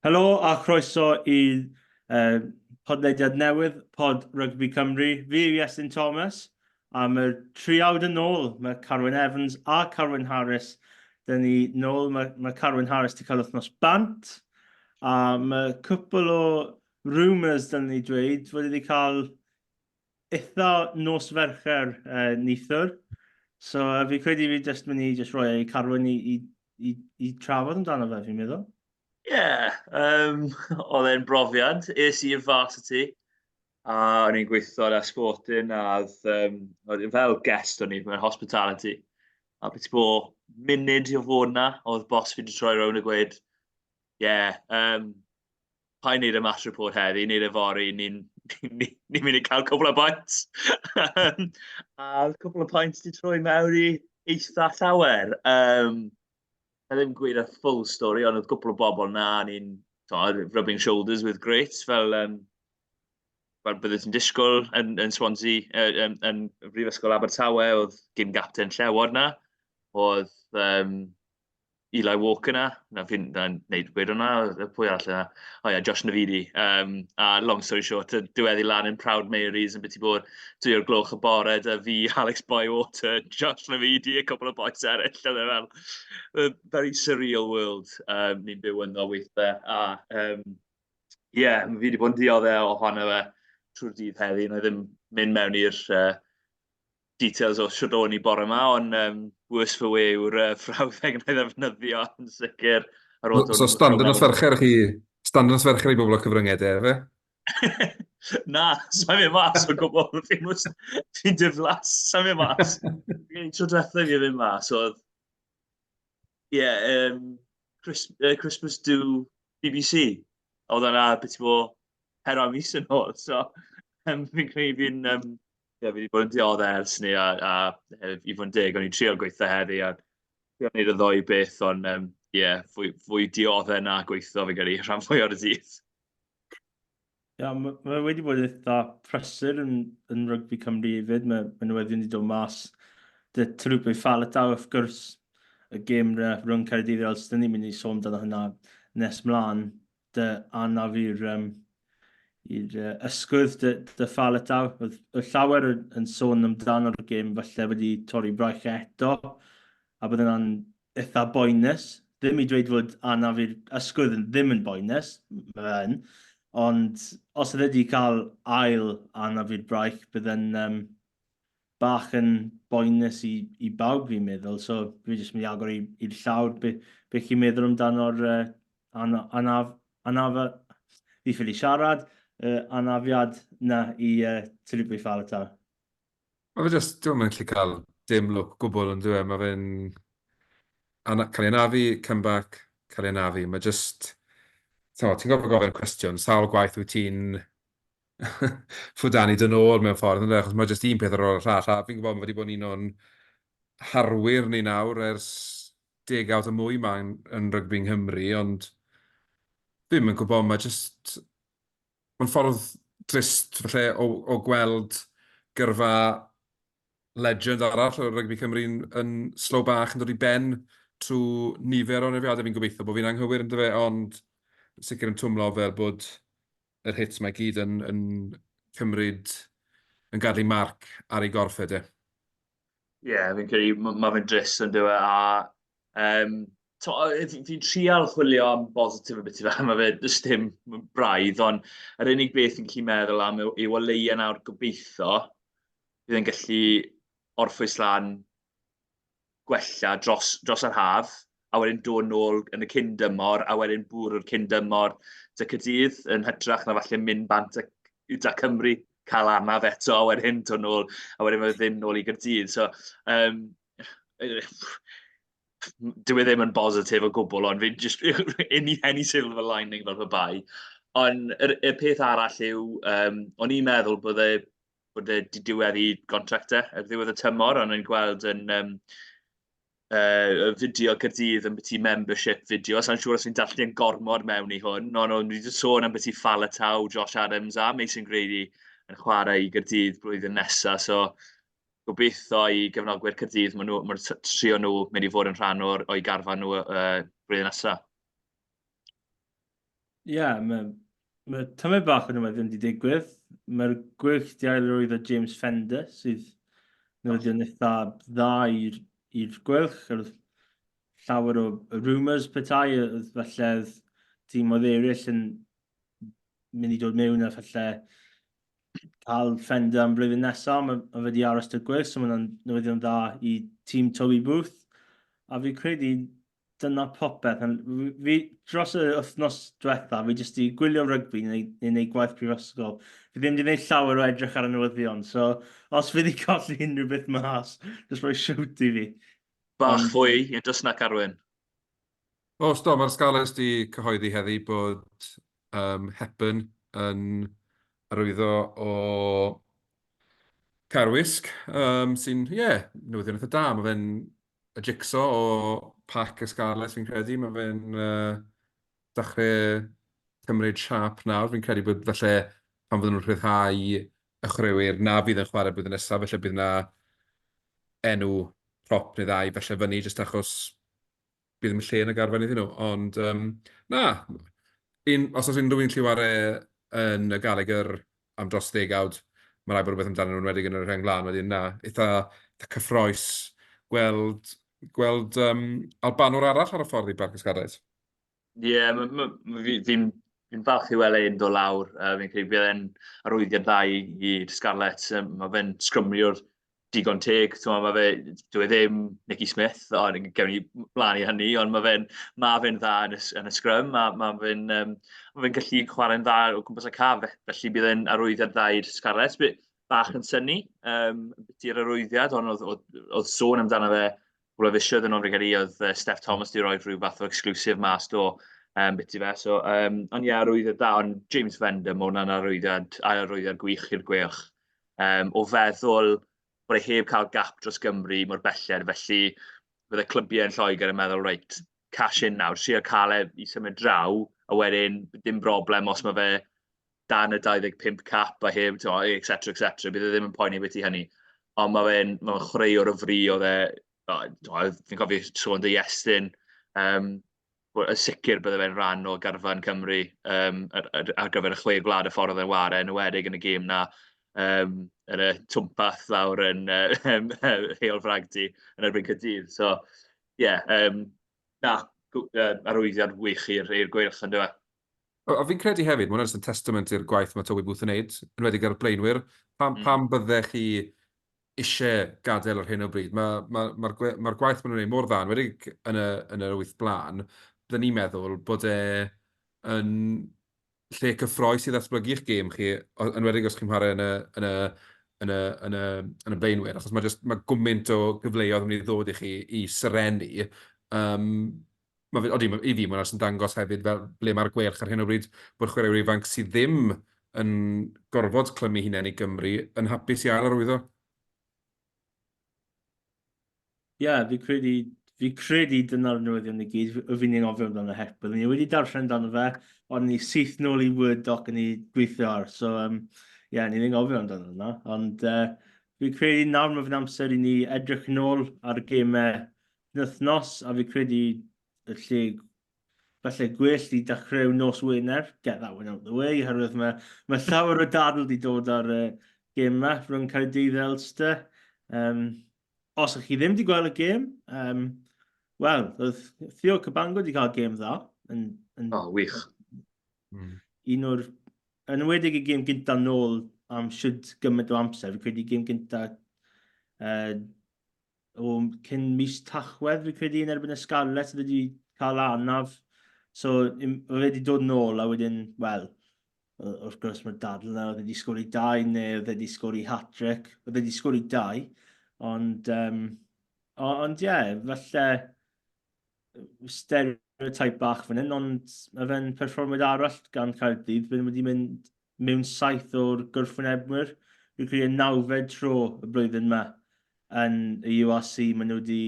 Helo a chroeso i uh, podlediad newydd, Pod Rygbi Cymru. Fi yw Iestyn Thomas, a mae'r triawd yn ôl. Mae Carwyn Evans a Carwyn Harris. Dyn ni nôl, mae, mae Carwyn Harris wedi cael wythnos bant, a mae cwpl o rumours, dyn ni dweud, fod wedi cael eitha nos Fercher uh, neithiwr. So uh, fi credu fi jyst mynd i jyst rhoi ei Carwyn i, i, i, i trafod amdano fe, fi'n meddwl. Ie, yeah, um, oedd e'n brofiad. Es i'r varsity a o'n i'n gweithio ar Sporting a oedd, um, oedd fel guest o'n i mewn hospitality. A beth bo munud i o fod na, oedd boss fi wedi troi rownd a gweud, ie, yeah, um, paid wneud y match report heddi, wneud e fory, ni'n ni, ni mynd i cael cwbl o pints. A oedd cwbl o pints wedi troi mewn i eitha llawer. Um, a ddim gweud y full story, ond oedd cwpl o bobl na, ni'n rubbing shoulders with greats, fel, um, fel bydde ti'n disgwyl yn, yn Swansea, uh, yn, yn Brifysgol Abertawe, oedd gyn gapten Llewod na, oedd um, Eli Walker 'na, na fi'n na wneud gweud hwnna, pwy arall yna? O ie, Josh Navidi. Um, a long story short, diweddu lan yn Proud Marys yn byti bod 2 o'r gloch y bore, da fi, Alex Bywater, Josh Navidi, a couple of boys eraill. Oedd e fel, a very surreal world um, ni'n byw ynddo weithiau. A um, yeah, fi wedi bod yn dioddef ohono fe trwy'r dydd heddi, na i ddim mynd mewn i'r uh, details o shwt o'n i bore yma, ond um, worse for wear yw'r uh, frawddeg na i ddefnyddio yn sicr. Ar ôl so stand yn nos Fercher chi, stand yn nos Fercher i bobl o cyfryngau de, fe? Na, sa'n mynd mas o gwbl. Fi'n fi diflas, sa'n mynd mas. Fi'n tro diwethaf fi fynd mas oedd... Ie, yeah, um, Chris, Christmas do BBC. Oedd yna beth i bo 4 mis yn ôl, so um, fi'n credu fi'n um, ie, fi wedi bod yn dioddef ers 'ny a, a i fod yn deg, o'n i'n trio gweithio heddi a trio wneud y ddou beth, ond um, ie, fwy, fwy dioddef na gweithio fi gyda rhan fwy o'r dydd. Ie, yeah, mae ma wedi bod yn eitha prysur yn, yn rygbi Cymru hefyd. Mae, mae newyddion wedi dod mas. Dy Taulupe Faletau, wrth gwrs, y gêm rhwng Caerdydd a Ulster, ni'n mynd i sôn amdano hynna nes mlaen. Dy anaf i'r um, i'r uh, ysgwydd dy, dy Faletau. Oedd, oedd llawer yn sôn amdano'r gêm falle wedi torri braich eto, a bydd yna'n eitha boenus. Ddim i dweud fod anaf i'r ysgwydd yn ddim yn boenus, mae fe yn, ond os oedd wedi cael ail anaf i'r braich, bydd yn um, bach yn boenus i, i bawb fi'n meddwl. So fi jyst mynd i agor i'r llawr. Be, be chi'n meddwl amdano'r uh, anaf, anaf, fi ffili siarad, uh, anafiad na i uh, Taulupe Faletau? Mae fe just, dwi'n mynd gallu cael dim lwc gwbl yn dweud. Mae fe'n cael ei anafu, comeback, cael ei anafu. Mae just, ti'n gofio gofyn cwestiwn, sawl gwaith wyt ti'n ffwdanu dyn ôl mewn ffordd, ynde? Achos mae just un peth ar ôl y llall. A fi'n gwybod mae wedi bod yn un o'n harwyr ni nawr ers degawd a mwy ma yn, yn rygbi yng Nghymru, ond fi'm yn gwybod, mae just... Mae'n ffordd drist falle o, o gweld gyrfa legend arall o rygbi Cymru yn, yn slow bach yn dod i ben trwy nifer o anafiadau. Fi'n gobeithio bod fi'n anghywir yn dyfe, ond sicr yn twmlo fel bod yr hits mae gyd yn, yn cymryd, yn gadw marc ar ei gorff e de. Ie, yeah, fi'n credu mae fe'n drist yn dywe, a um, fi'n fi trial chwilio am bositif y beth i fel, mae fe jyst dim braidd, ond yr unig beth fi'n gallu meddwl am yw, yw o leia nawr gobeithio bydd e'n gallu orffwys lan gwella dros, dros yr haf, a wedyn dod nôl yn y cyn dymor, a wedyn bwrw'r cyn dymor 'da Caerdydd, yn hytrach na falle mynd bant 'da Cymru, cael anaf eto, a wedyn dod nôl, a wedyn mae ddim nôl i Gaerdydd. So, um, dyw e ddim yn bositif o gwbl, ond fi'n just any, any silver lining fel pe bai. Ond y, y peth arall yw, um, o'n i'n meddwl bod e, bod e 'di diweddu contract e ar ddiwedd y tymor, ond o'n i'n gweld yn um, y fideo Caerdydd yn byti membership video, sa'n siŵr os fi'n darllen gormod mewn i hwn, ond o'n i wedi sôn am byti Faletau, Josh Adams a Mason Grady yn chwarae i Gaerdydd blwyddyn nesaf, so gobeithio i gefnogwyr Caerdydd, maen nhw, mae'r trio nhw mynd i fod yn rhan o'r, o'i garfan nhw uh, blwyddyn nesaf. Ie, yeah, mae ma tymed bach o newyddion wedi digwydd. Mae'r Gweilch di ailrwyddo James Fender, sydd newyddion eitha dda i'r Gweilch. Oedd llawer o rumours petai, oedd falle oedd tîmoedd eraill yn mynd i dod mewn a falle cael Fender am blwyddyn nesaf, mae, mae fe wedi aros 'da'r Gweilch, so mae hwnna'n newyddion dda i tîm Toby Booth. A fi credu dyna popeth. Fi, dros y wythnos diwetha, fi jyst i gwylio rygbi neu, neu neu gwaith prifysgol. Fi ddim wedi gwneud llawer o edrych ar y newyddion, so os fi wedi colli unrhyw beth mas, jyst rhoi shout i fi. Bach Ond... fwy, yn dys na Carwyn. O, do, mae'r Scarlets di cyhoeddi heddi bod um, Hepburn yn arwyddo o Caerwysg, um, sy'n, ie, yeah, newyddion eitha da. Mae fe'n y jigsaw o pac y Scarlets fi'n credu. Mae fe'n uh, dechrau cymryd siâp nawr. Fi'n credu bod falle pan fydden nhw'n rhyddhau y chwaraewyr na fydd yn chwarae blwyddyn nesaf, felly bydd yna enw prop neu ddau falle fyny jyst achos bydd ddim lle yn y garfan iddyn nhw. Ond um, na, un, os oes unrhyw un lle ware yn y Gallagher am dros ddegawd, mae rhaid bod rhywbeth amdanyn nhw'n enwedig yn y rheng flaen wedyn, na, eitha, eitha cyffroes gweld, gweld um, Albanwr arall ar y ffordd i Barc y Scarlets. Ie, yeah, fi'n fi, fi falch i weld e'n dod lawr. Uh, fi'n credu bydd e'n arwyddiad dda i, i Scarlets. Um, mae fe'n sgrymiwr digon teg, t'mo' ma' fe, dyw e ddim Nicky Smith, ond gewn ni mlaen i hynny, ond ma' fe'n ma' fe'n dda yn y yn y sgrym, a ma' fe'n yym ma' fe'n gallu chwarae'n dda o gwmpas y caf, felly bydd e'n arwyddiad dda i'r Scarlets. By- bach yn synnu yym ambiti'r arwyddiad, ond oedd oedd oedd sôn amdano fe cwpl o fisoedd yn ôl fi'n credu, oedd yy Steff Thomas 'di rhoi rhyw fath o exclusive mas do yym ambiti fe, so yym ond ie, arwyddiad da, ond James Fender, ma' hwnna'n arwyddiad arwyddiad gwych i'r Gweilch. Um, o feddwl bod e heb cael gap dros Gymru mor belled, felly bydde clybiau yn Lloegr yn meddwl, reit, cash in nawr, trio cael e i symud draw, a wedyn dim broblem os mae fe dan y 25 cap a heb, et cetera, et cetera, bydd e ddim yn poeni beth i hynny. Ond mae fe'n ma fe chwaraewr o fri, oedd e, fi'n cofio sôn dy Iestyn, um, yn sicr bydde fe'n rhan o garfan Cymru um, ar, ar, ar gyfer y chwe gwlad y ffordd oedd e'n ware, yn enwedig yn y gêm na um, yn y twmpath lawr yn uh, Heol Fragdi yn erbyn Caerdydd. So, ie, yeah, um, na, arwyddiad wych i'r Gweilch yn dweud. A fi'n credu hefyd, mae hwnna jyst yn testament i'r gwaith mae Toby Booth yn neud, yn enwedig ar y blaenwyr. Pam, mm. pam byddech chi eisiau gadael ar hyn o bryd? Mae'r ma, ma, ma ma gwaith maen nhw'n gwneud mor dda, yn enwedig yn y, yn yr wyth blaen, byddwn ni'n meddwl bod e yn lle cyffroes i ddatblygu eich gêm chi, yn enwedig os chi'n chwarae yn y, yn y, yn y, yn y, yn y blaenwyr, achos mae jyst, mae gymaint o gyfleoedd yn mynd i ddod i chi i serennu. Um, ma' fe, odi, i fi, mae hwnna jyst yn dangos hefyd fel ble mae'r Gweilch ar hyn o bryd, bod chwaraewyr ifanc sydd ddim yn gorfod clymu hunain i Gymru yn hapus i ail arwyddo. Ie, yeah, fi credu, fi credu dyna'r newyddion i gyd, y fi'n anghofio amdano het, byddwn ni wedi darllen amdano fe, ond ni syth nôl i Word doc yn ei gweithio ar, so um, ie, yeah, ni ddim gofio amdano yna, ond uh, fi credu nawr mae fe'n amser i ni edrych nôl ar y gemau Penwythnos, a fi credu y lle falle gwell i dechrau nos Wener, get that one out the way, oherwydd mae, mae llawer o dadl wedi dod ar y gêm yma rhwng Caerdydd a Ulster. Um, os ych chi ddim wedi gweld y gêm, um, wel, oedd Theo Cabango wedi cael gêm dda. Yn, yn, oh, wych. Mm. Un o'r, yn enwedig y gêm gyntaf nôl am siwd gymaint o amser, fi credu gêm gyntaf uh, o cyn mis Tachwedd, fi credu, yn erbyn y Scarlets, oedd wedi cael anaf. So, mae fe wedi dod nôl a wedyn, wel, wrth gwrs mae'r dadl yna, oedd wedi sgori dau neu oedd wedi sgori hat-trick, oedd wedi sgori dau, ond, um, ond ie, yeah, falle stereotype bach fan hyn, ond mae fe'n perfformiad arall gan Caerdydd, fe wedi mynd mewn saith o'r gwrthwynebwyr. Fi'n credu y nawfed tro y blwyddyn yma yn y URC, maen nhw wedi,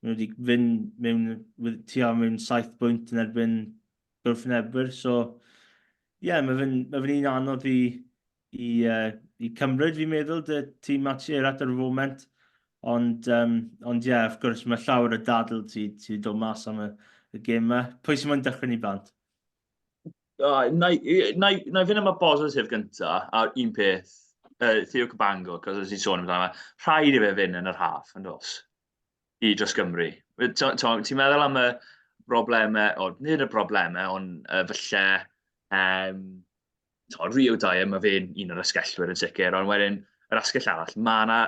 maen nhw wedi fynd mewn, tua mewn saith bwynt yn erbyn gwrthwynebwyr. So, ie, yeah, mae fe'n ma fe un anodd i, i, uh, i cymryd, fi'n meddwl, dy tîm Matt Sherratt ar y foment. Ond, um, ond ie, yeah, of gwrs, mae llawer o dadl ti, ti dod mas am y, y gêm yma. Pwy sy'n moyn dechrau ni bant? Na i, na i, na i fynd am y bositif gynta, a un peth, Theo Cabango, cos oes ti'n sôn amdano fe, rhaid i fe fynd yn yr haf, yn dos, i dros Gymru. Ti'n meddwl am y broblemau, o, nid y broblemau, ond falle, to, Rio Dyer, mae fe'n un o'r asgellwyr yn sicr, ond wedyn yr asgell arall, mae yna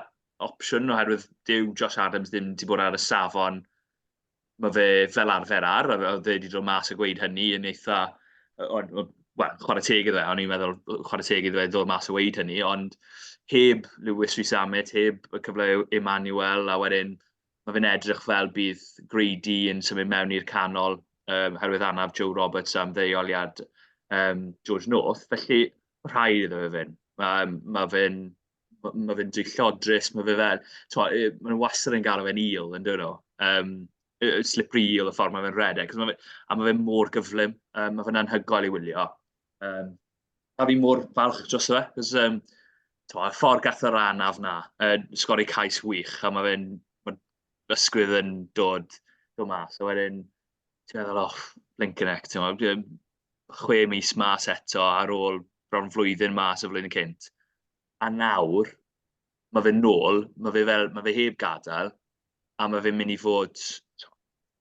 opsiwn oherwydd dyw Josh Adams ddim wedi bod ar y safon mae fe fel arfer ar, a oedd e wedi dod mas a gweud hynny yn eitha, wel, chwarae teg iddo fe, o'n i'n meddwl chwarae teg iddo fe ddod mas a weud hynny, ond heb Lewis Rees-Zammit, heb y cyfle Emmanuel, a wedyn mae fe'n edrych fel bydd Grady yn symud mewn i'r canol oherwydd anaf Joe Roberts am ddeuoliad George North, felly rhaid iddo fe fynd. Mae ma fe'n ma fe'n dwyllodrus, mae fe fel, twa, maen nhw wastad yn galw fe'n eel, yn dyn nhw. Slippery eel y ffordd mae fe'n redeg, ma fe, a mae fe mor gyflym, mae fe'n anhygoel i wylio. A fi mor falch dros fe, cos twa, y ffordd gath yr anaf na, sgori cais wych, a mae fe'n, mae ysgwydd yn dod, dod mas, a wedyn, ti'n meddwl, oh, blinking heck, ti'n meddwl, 6 mis mas eto ar ôl bron flwyddyn mas y flwyddyn cynt. A nawr, mae fe nôl, mae fe fel, mae fe heb gadael, a mae fe'n mynd i fod...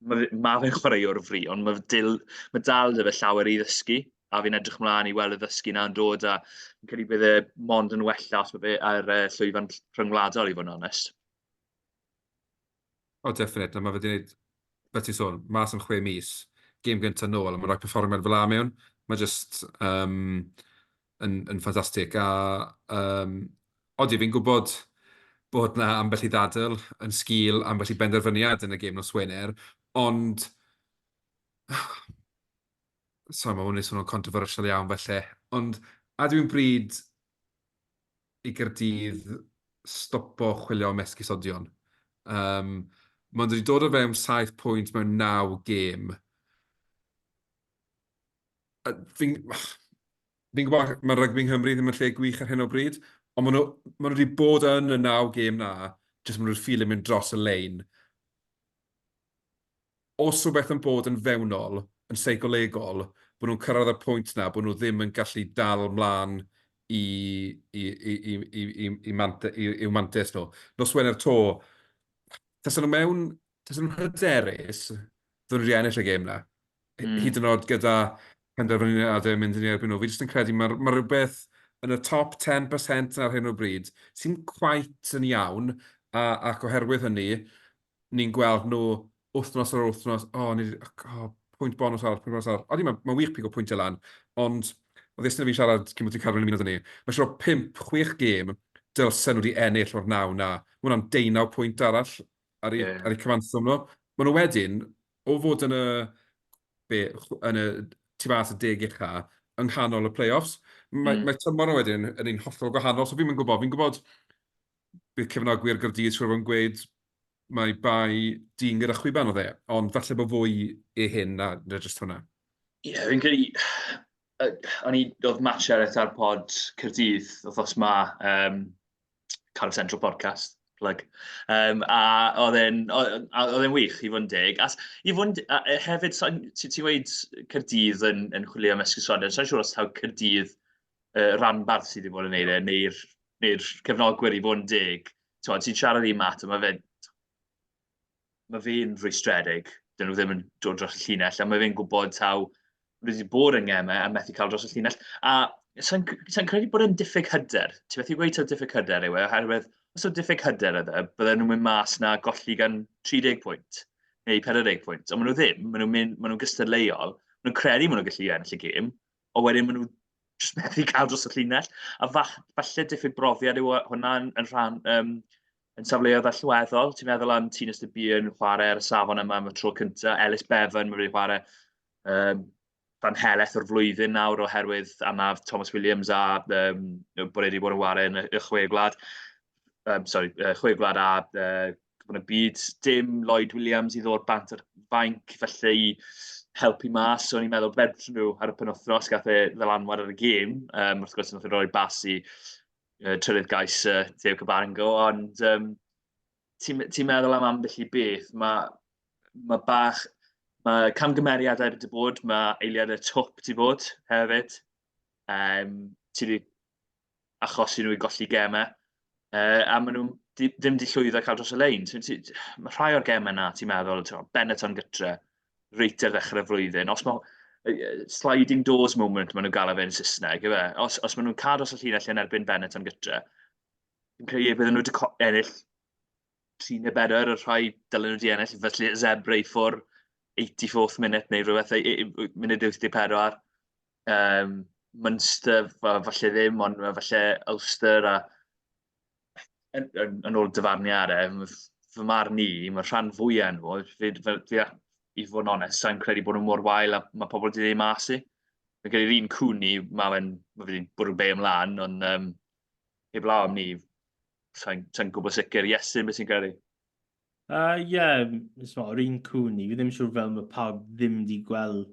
Mae fe, ma fe'n chwaraewr o fri, ond mae, dil, mae dal 'da fe llawer i ddysgu, a fi'n edrych mlaen i weld y ddysgu 'na'n dod, a fi'n credu bydd e mond yn wella os mae fe ar llwyfan rhyngwladol, i fod yn onest. O, definite. Na, mae fe wedi gwneud, fel ti'n sôn, mas am 6 mis, gêm gyntaf nôl, a mae'n rhoi perfformiad fel 'na mewn. Mae jyst yn ffantastig. A odi, fi'n gwybod bod 'na ambell i ddadl yn sgil ambell i benderfyniad yn y gêm nos Wener, ond... Sorry, mae hwn yn swnio'n controversial iawn falle, ond a dwi'n bryd i Gaerdydd stopo chwilio am esgusodion. Maen nhw wedi dod o fewn 7 pwynt mewn naw gêm. Fi'n fi gwybod mae rygbi yng Nghymru ddim yn lle gwych ar hyn o bryd, ond maen nhw wedi bod yn y naw gêm na, jyst maen nhw'n ffili mynd dros y lein. Os rhywbeth yn bod yn fewnol, yn seicolegol, bod nhw'n cyrraedd y pwynt 'na bod nhw ddim yn gallu dal mlaen i, i, i, i, i, i, i mante, i, i'w mantes nhw. Nos Wener 'to, tasen nhw mewn, tasen nhw'n hyderus, fydden nhw wedi ennill y gêm 'na. Hyd yn oed gyda penderfyniadau yn mynd yn erbyn nhw. Fi jyst yn credu mae, ma rhywbeth yn y top 10% ar hyn o bryd sy'n quite yn iawn, a, ac oherwydd hynny, ni'n gweld nhw wythnos ar wythnos, o, ni, oh, pwynt bonus arall, pwynt bonus arall. Odi, mae'n ma wych pigo pwyntiau lan, ond oedd Iestyn a fi'n siarad cyn bod ti'n Carwyn yn ymuno 'da ni. Mae'n siŵr o 5, 6 gêm dylsen nhw wedi ennill o'r naw na. Mae hwnna'n 19 pwynt arall ar eu, ar eu cyfanswm nhw. Maen nhw wedyn, o fod yn y, be, yn y tu fas y 10 ucha, yng nghanol y play-offs. Mae, mae tymor nhw wedyn yn un hollol gwahanol, so fi'n gwybod, fi'n gwybod bydd cefnogwyr Gaerdydd siŵr o fod yn gweud mai bai dyn gyda chwiban oedd e, ond falle bod fwy i hyn na jyst hwnna. Ie, yeah, fi'n credu... O'n i, oedd Matt Sherratt ar pod Caerdydd wythnos ma, Cardiff Central Podcast, plug. A oedd e'n oedd e'n wych, i fod yn deg. A i fod yn, a hefyd, ti'n ti gweud Caerdydd yn chwilio am esgusodion, sa'n siŵr os taw Caerdydd ranbarth sydd wedi bod yn neud e, neu'r neu cefnogwyr i fod yn deg. Ti'n siarad i Matt, a mae fe'n rwystredig, dyn nhw ddim yn dod dros y llinell, a mae fe'n gwybod taw wedi bod yng ngemau a methu cael dros y llinell. A sa'n sa credu bod e'n diffyg hyder. Ti'n methu gweud taw diffyg hyder yw e, oherwydd os oedd diffyg hyder oedd e, bydden nhw'n mynd mas na golli gan 30 pwynt neu 40 pwynt. Ond maen nhw ddim, maen nhw'n mynd, maen nhw'n gystadleuol, maen nhw'n credu maen nhw'n gallu ennill y gêm, ond wedyn maen nhw jyst methu cael dros y llinell. A falle diffyg brofiad yw hwnna yn rhan, yn safleoedd allweddol. Ti'n meddwl am Tinus de Beer yn chwarae ar y safon yma am y tro cyntaf, Ellis Bevan mae wedi chwarae rhan helaeth o'r flwyddyn nawr oherwydd anaf Thomas Williams a bod e wedi bod yn chwarae yn y Chwe Gwlad. Sorry, Chwe Gwlad a Cwpan y Byd. Dim Lloyd Williams i ddod bant ar fainc, felly i helpu mas. So o'n i'n meddwl fedrwn nhw ar y penwythnos, gath e ddylanwad ar y gêm. Wrth gwrs, nath e roi bas i trydydd gais Theo Cabango, ond ti'n ti meddwl am ambell i beth, mae ma bach... Mae camgymeriadau wedi bod, mae eiliadau twp wedi bod hefyd. Um, ti wedi achosi nhw i golli gemau. A maen nhw ddim wedi llwyddo cael dros y lein. Mae rhai o'r gemau na, ti'n meddwl, ti'n Benetton gytre, reit ar ddechrau'r flwyddyn. Os mae sliding doors moment maen nhw'n gael fe yn Saesneg, yw e? Os, os maen nhw'n cael dros y llinell yn erbyn Benetton gytre, fi'n credu bydden nhw wedi ennill 3 neu 4 o'r rhai dylen nhw wedi ennill, felly Zebre i ffwr 84th minute neu rhywbeth, munud 84. Um, Munster, falle ddim, ond falle Ulster a yn, yn, yn ôl dyfarniadau, fy marn i, mae rhan fwyaf nhw, fi, fi, fi, i fod yn onest, sa'n credu bod nhw mor wael a mae pobl wedi dweud mas i. Fi'n credu'r un cwni, mae fe'n ma fe wedi bwrw be ymlaen, ond um, heblaw am ni, sa'n sa gwybod sicr. Iestyn, beth sy'n credu? Ie, uh, yeah, yr un cwni, fi ddim yn siŵr fel mae pawb ddim wedi gweld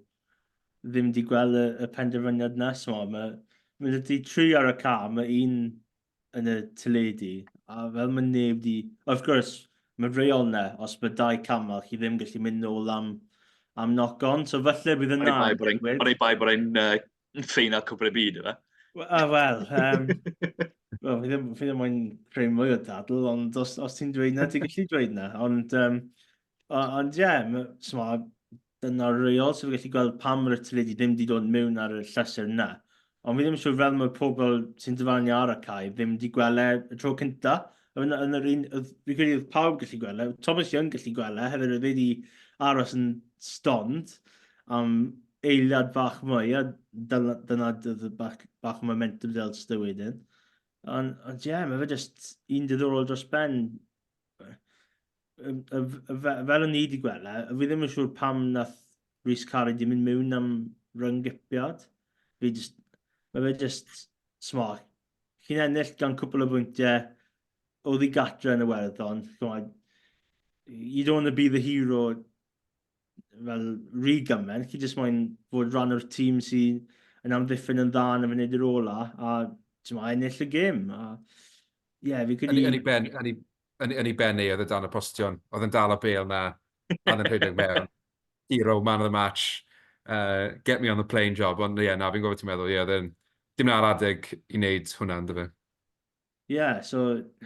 ddim wedi gweld y, y penderfyniad na. So, mae, mae wedi tri ar y ca, mae un yn y teledu, a fel mae neb di... Of course, mae reol na, os mae dau camel, chi ddim gallu mynd nôl am, am knock-on, so falle bydd yna... O'n i bai bod e'n uh, ffeinal cwpl y byd, yma. Wel, well, um, well, fi ddim, fi ddim moyn creu mwy o dadl, ond os, os ti'n dweud na, ti'n gallu dweud na. Ond, um, ond ie, yeah, dyna'r reol, so fi gallu gweld pam mae'r teledu ddim wedi dod mewn ar y llythyr yna. Ond fi ddim yn siŵr fel mae pobl sy'n dyfarnu ar y cae ddim wedi gweld e y tro cynta. Yn, yn yr un, fi credu oedd pawb gallu gweld e, Thomas Young gallu gweld e, hefyd oedd wedi aros yn stond am eiliad bach mwy, a dyna, dyna dydd bach, bach o momentum del styw wedyn. Ond, ond ie, yeah, mae fe just un diddorol dros ben. Fel o'n i wedi gweld e, fi ddim yn siŵr pam nath Rhys Carey di mynd mewn am ryngipiad. Fi just, mae fe just smart. Chi'n ennill gan cwpl o bwyntiau, oedd i gatre yn y werddon. You don't want to be the hero fel rhy gymaint, chi jyst moyn fod rhan o'r tîm sy'n yn amddiffyn yn dda yn y funud yr ola, a ti'n ennill y gêm. A, ie, yeah, fi credu... Yn ei ben, yn ei, yn, yn ei ben ei, oedd e dan y postion, oedd yn dal y bel na, a yn rhedeg mewn. Hero, man of the match, uh, get me on the plane job, ond ie, yeah, na, fi'n gwybod beth ti'n meddwl, ie, yeah, dim na'r adeg i wneud hwnna, ynddo fe. Ie, yeah, so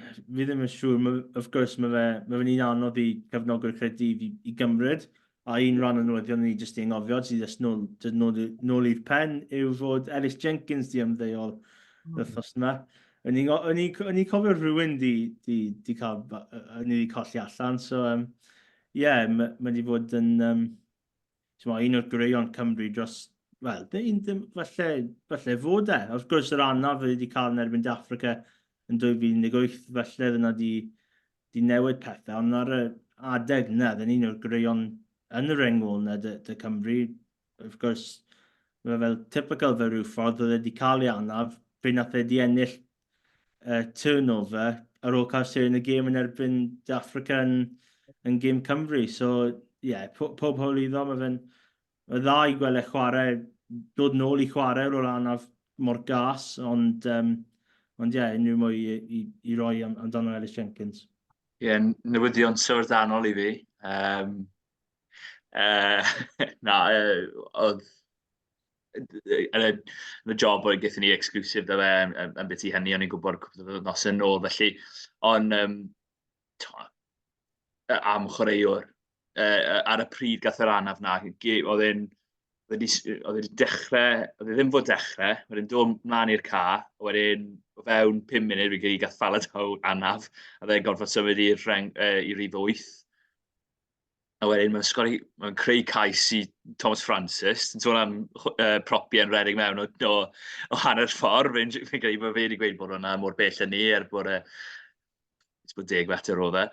fi ddim yn siŵr. Ma, of gwrs, mae fe, ma fe'n un anodd i cefnogwyr Caerdydd i, i gymryd, a un rhan o newyddion ni jyst i anghofio, sydd jyst nôl, jyst nôl, nôl i'r pen, yw fod Ellis Jenkins di ymddeol mm. wythnos yma. O'n i'n cofio rhywun di, di, di cael, o'n i wedi colli allan, so um, yeah, mae ma di fod yn, um, T'mo, un o'r gwreion Cymru dros, wel, un ddim, falle, falle fod e. Wrth gwrs, yr anaf wedi cael yn erbyn De Affrica yn 2018, falle dyna di, di newid pethau, ond ar y adeg yna, dyn un o'r gwreion yn y rengol yna dy, dy Cymru, wrth gwrs, mae fel typical fel rhyw ffordd, oedd e wedi cael ei anaf, pryd nath e wedi ennill uh, turnover ar ôl cael seren y gêm yn erbyn De Africa yn, yn gêm Cymru. So, ie, yeah, po, pob hwyl iddo, mae fe'n mae dda i gweld e chwarae, dod nôl i chwarae ar ôl anaf mor gas, ond, um, ond ie, yeah, unrhyw mwy i, i, i roi am, amdano Ellis Jenkins. Ie, yeah, newyddion syfrdanol i fi. Um, uh, na, uh, oedd yn y, yn y job oedd gaethon ni exclusive da fe am, am, am beth i hynny, o'n i'n gwybod cwpl o wythnosau yn ôl, felly, ond um, am chwaraewr, uh, ar y pryd gath yr anaf na, oedd e'n oedd e wedi dechrau, oedd e ddim fod dechrau, wedyn dod mlaen i'r ca, wedyn o fewn 5 munud fi'n credu gath Faladau anaf, a fe'n gorfod symud i'r rheng, uh, i rif 8. A wedyn mae'n sgori, mae'n creu cais i Thomas Francis. Ti'n sôn am uh, propiau yn rhedeg mewn o, o, o hanner ffordd. Fi'n fi credu bod fe wedi gweud bod hwnna mor bell yn ni, er bod e, bod deg metr o fe.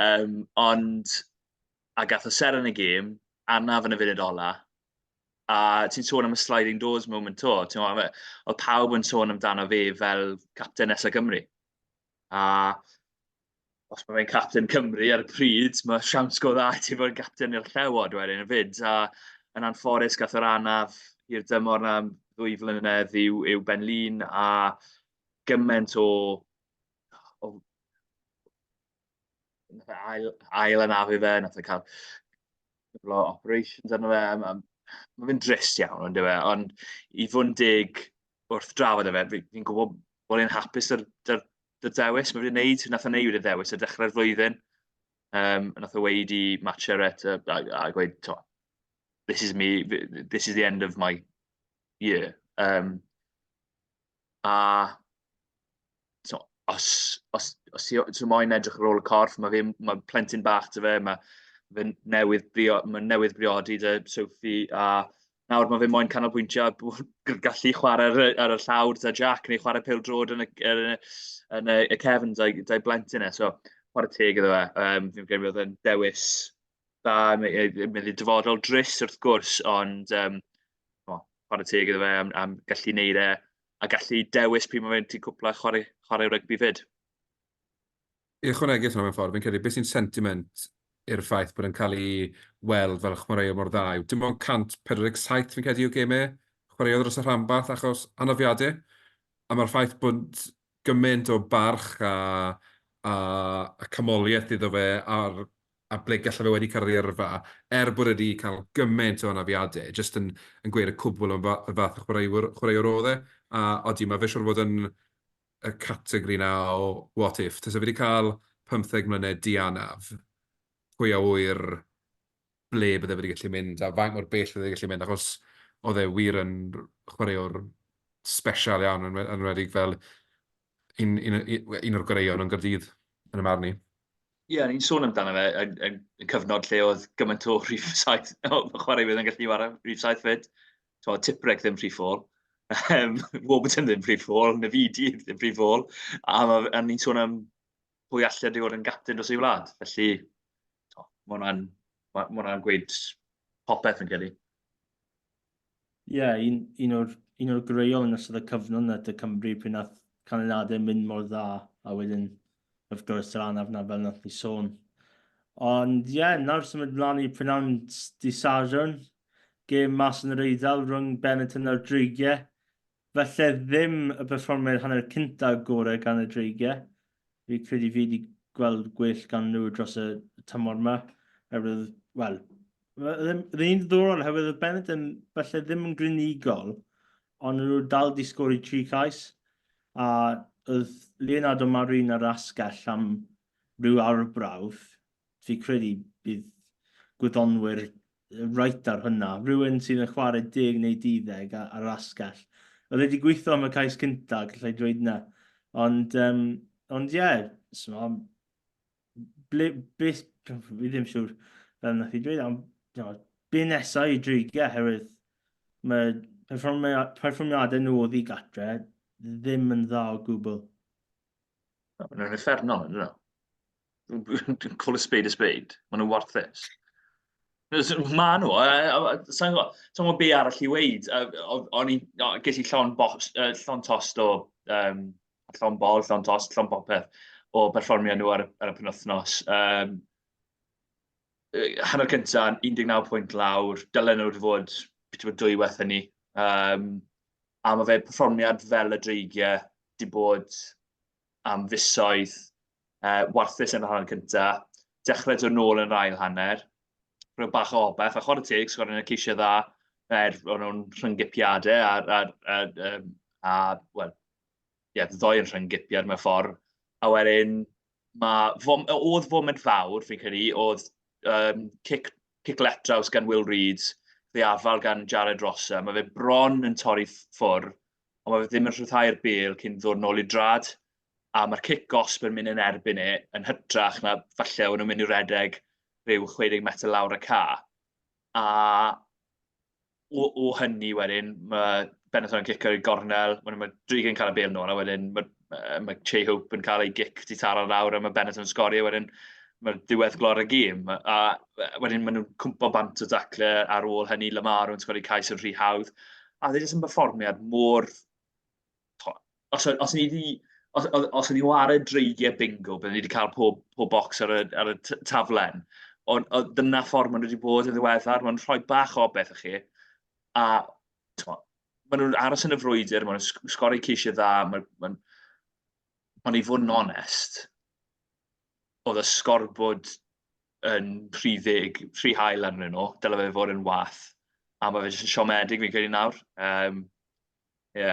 Um, ond, a gath o ser yn y gêm, anaf yn y funud ola, a ti'n sôn am y sliding doors moment to, ti'n meddwl, oedd pawb yn sôn amdano fe fel capten nesaf Cymru. A os mae fe'n capten Cymru ar y pryd, mae siawns go dda ti fod yn capten i'r Llewod wedyn hefyd. A yn anffodus gath yr anaf i'r dymor na am ddwy flynedd i'w, i'w Ben Lin a gymaint o, o nath e ail, ail anafu fe, nath e cael Cwpl o operations arno fe, ma' ma' fe'n drist iawn on'd yw e, ond i fod yn deg wrth drafod e fe, fi'n gwybod bod e'n hapus 'da'r 'da'r 'da'r dewis ma' fe 'di wneud. Wnaeth e wneud y dewis ar dechrau'r flwyddyn. Wnaeth e weud i Matt Sherratt a gweud timod "This is me, this is the end of my year." A so os os os ti os ti moyn edrych ar ôl y corff, ma' fe ma' plentyn bach 'da fe, ma' fe'n newydd brio- ma' newydd briodi 'da Sophie, a nawr ma' fe moyn canolbwyntio ar gallu chwarae ar y ar y llawr 'da Jack neu chwarae pêl-droed yn y yn y yn y y cefn 'da'i 'da'i blentyn e. So chwarae teg iddo fe, fi'n credu oedd e'n dewis dda, mynd i'r dyfodol drist wrth gwrs, ond chimod, chwarae teg iddo fe am am gallu wneud e a gallu dewis pryd mae fe'n 'di cwpla chwarae chwarae rygbi 'fyd. I ychwanegu at hwnna mewn ffordd, fi'n credu beth sy'n sentiment i'r ffaith bod e'n cael ei weld fel chwaraewr mor dda yw dim ond 147 fi'n credu o gemau chwaraeodd dros y rhanbarth achos anafiadau, a mae'r ffaith bod gymaint o barch a a a canmoliaeth iddo fe a'r a ble gallai fe wedi cyrraedd ei yrfa, er bod e wedi cael gymaint o anafiadau, jyst yn yn gweud y cwbl am y fath o chwaraewr chwaraewr oedd e. A odi, mae fe siŵr o fod yn y categori 'na o what if. Tase fe wedi cael pymtheg mlynedd di-anaf, pwy a ŵyr ble bydde fe wedi gallu mynd a faint mor bell bydde fe wedi gallu mynd, achos oedd e wir yn chwaraewr sbesial iawn, yn enwedig fel un, un, un o'r goreuon yn Gaerdydd, yn y marn i. Ie, yeah, ni'n sôn amdano fe yn, yn, yn cyfnod lle oedd gymaint o rhif saith, o chwaraewyr yn gallu chwarae rhif saith fyd. So, Tipreg ddim rhif ffôl, Warburton ddim rhif ffôl, Navidi ddim rhif ffôl, a, ma, a ni'n sôn am pwy allai wedi bod yn gapten dros ei wlad. Felly, to, mae hwnna'n ma, ma hwnna gweud popeth yn credu. Ie, yeah, un, un o'r, un o'r gwreiol yn ystod y cyfnod yna dy Cymru pryd nath canlyniadau mynd mor dda a wedyn wrth gwrs yr anaf na fel nath ni sôn. Ond ie, yeah, nawr symud mlaen i prynawn di Sadwrn, gêm mas yn yr Eidal rhwng Benetton a'r Dreigiau. Falle ddim y perfformiad hanner cynta gorau gan y Dreigiau. Fi credu fi wedi gweld gwell gan nhw dros y tymor yma. Oherwydd, wel, oedd e'n ddiddorol oherwydd oedd Benetton falle ddim yn glinigol, ond nhw dal di sgori tri cais. A oedd Leonardo Marin ar asgell am rhyw awr brawf. Fi credu bydd gwyddonwyr reit ar hwnna. Rhywun sydd yn chwarae deg neu duddeg ar yr asgell. Oedd e wedi gweithio am y cais cynta, gallai dweud yna. Ond, um, ond ie, yeah, so, ble, beth, fi ddim siŵr fel nath i dweud, ond you know, be nesaf i Dreigiau, oherwydd mae perfformiadau nhw oddi gatre ddim yn dda o gwbl. Maen nhw'n uffernol, ydyn nhw? Dwi'n call a spade a spade. Maen nhw'n warthus. Maen nhw, sa'n gwybod, sa gwybod be arall i weud. O'n i, ges i llon, box, llon tost o, um, llon bol, llon tost, llon popeth o berfformiad nhw ar, ar y penwythnos. Hanner cynta, 19 pwynt lawr, dylen nhw wedi fod beth yw dwywaith hynny. A mae fe perfformiad fel y Dreigiau 'di bod am fisoedd, warthus yn yr hanner cynta, dechrau dod nôl yn yr ail hanner, rhoi bach o obaith, a chwarae teg, sgorio yn y ceisiau dda, er o'n nhw'n rhyng-gipiadau, a, a, a, a, a wel, ie, ddoi yn rhyng-gipiad mewn ffordd. A wedyn, mae, fom, oedd foment fawr, fi'n credu, oedd um, cic, cic letraws gan Will Reed, ddiafal gan Jared Rosser. Mae fe bron yn torri ffwrdd, ond mae fe ddim yn rhyddhau'r bêl cyn ddod nôl i drad. A mae'r cic gosb yn mynd yn erbyn e, yn hytrach na falle o'n nhw'n mynd i redeg rhyw 60 metr lawr y ca. A o, o hynny wedyn, mae Benetton yn cicio i'r gornel, wedyn mae Drigan yn cael y bêl nôl, a wedyn mae, mae Che Hope yn cael ei gic di taro lawr, a mae Benetton yn sgorio, wedyn mae'r diwedd glor y gêm. A wedyn maen nhw'n cwmpo bant o dacle ar ôl hynny, Lamaro yn sgori cais yn rhy hawdd. A oedd e jyst yn berfformiad mor... Os, os ni wedi os, os, os ni ware dreigiau bingo, byddwn ni wedi cael pob, pob bocs ar y, ar y taflen. Ond ond dyna ffordd maen nhw wedi bod yn ddiweddar. Maen nhw'n rhoi bach o beth i chi. A maen nhw'n aros yn y frwydr, maen nhw'n sgori ceisiau dda. Maen, maen, ond i fod yn onest, oedd y sgorbwrd... yn rhy ddig, rhy hael arnyn nhw, dylai fe fod yn wath. A mae fe jyst yn siomedig fi'n credu nawr. Yym ie,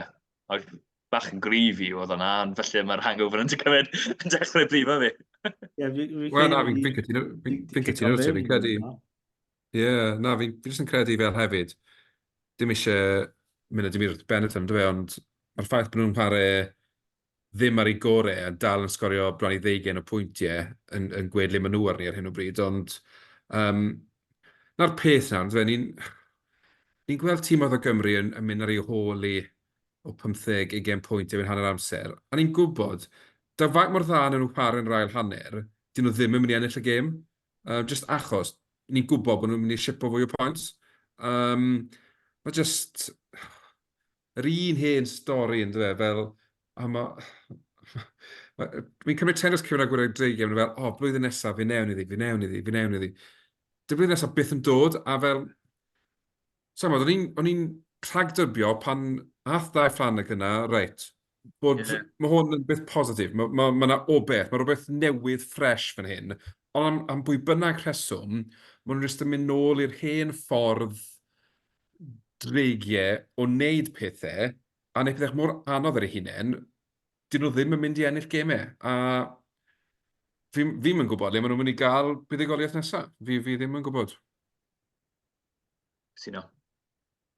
oedd bach yn gryf i oedd hwnna, ond felly mae'r hangover yn cymryd yn dechrau brifo fi. Ie, fi fi Wel na, fi'n fi'n cytuno, fi'n fi'n cytuno 'da ti, fi'n credu... Ie, na, fi fi jyst yn credu fel hefyd, dim isie mynd â dim byd wrth Benetton, yndyfe, ond mae'r ffaith bod nhw'n chwarae ddim ar eu gorau a dal yn sgorio bron i ddeugain o pwyntiau yn, yn gweud le maen nhw arni ar hyn o bryd, ond um, 'na'r peth nawr, yndyfe, ni'n ni gweld tîmoedd o Gymru yn, yn mynd ar eu hôl i o 15, 20 pwynt erbyn hanner amser, a ni'n gwybod, da faint mor dda nhw'n chwarae yn yr ail hanner, dyn nhw ddim yn mynd i ennill y gêm, uh, just achos ni'n gwybod bod nhw'n mynd i shipo fwy o points. Um, mae just yr un hen stori yn dyfe, fel, a ma... Fi'n cymryd teyrnas Cymru a Gwyrdd Dreigiau, maen nhw fel, o, blwyddyn nesaf, fi newn iddi, fi newn iddi, fi newn iddi. Dyw blwyddyn nesaf byth yn dod, a fel... Sa i'n gwbod, o'n i'n o'n i'n rhagdybio pan ath Dai Fflaneg yna, reit, bod... Ie. Mae hwn yn beth positif, mae ma' ma' 'na obeith, mae rhywbeth newydd ffresh fan hyn, ond am am bwy bynnag rheswm, maen nhw jyst yn mynd nôl i'r hen ffordd dreigiau o wneud pethau, a wneud pethau mor anodd ar eu hunain, dyn nhw ddim yn mynd i ennill gemau. A fi, fi'm yn gwybod le maen nhw'n mynd i gael buddugoliaeth nesaf. Fi, fi ddim yn gwybod. Cytuno.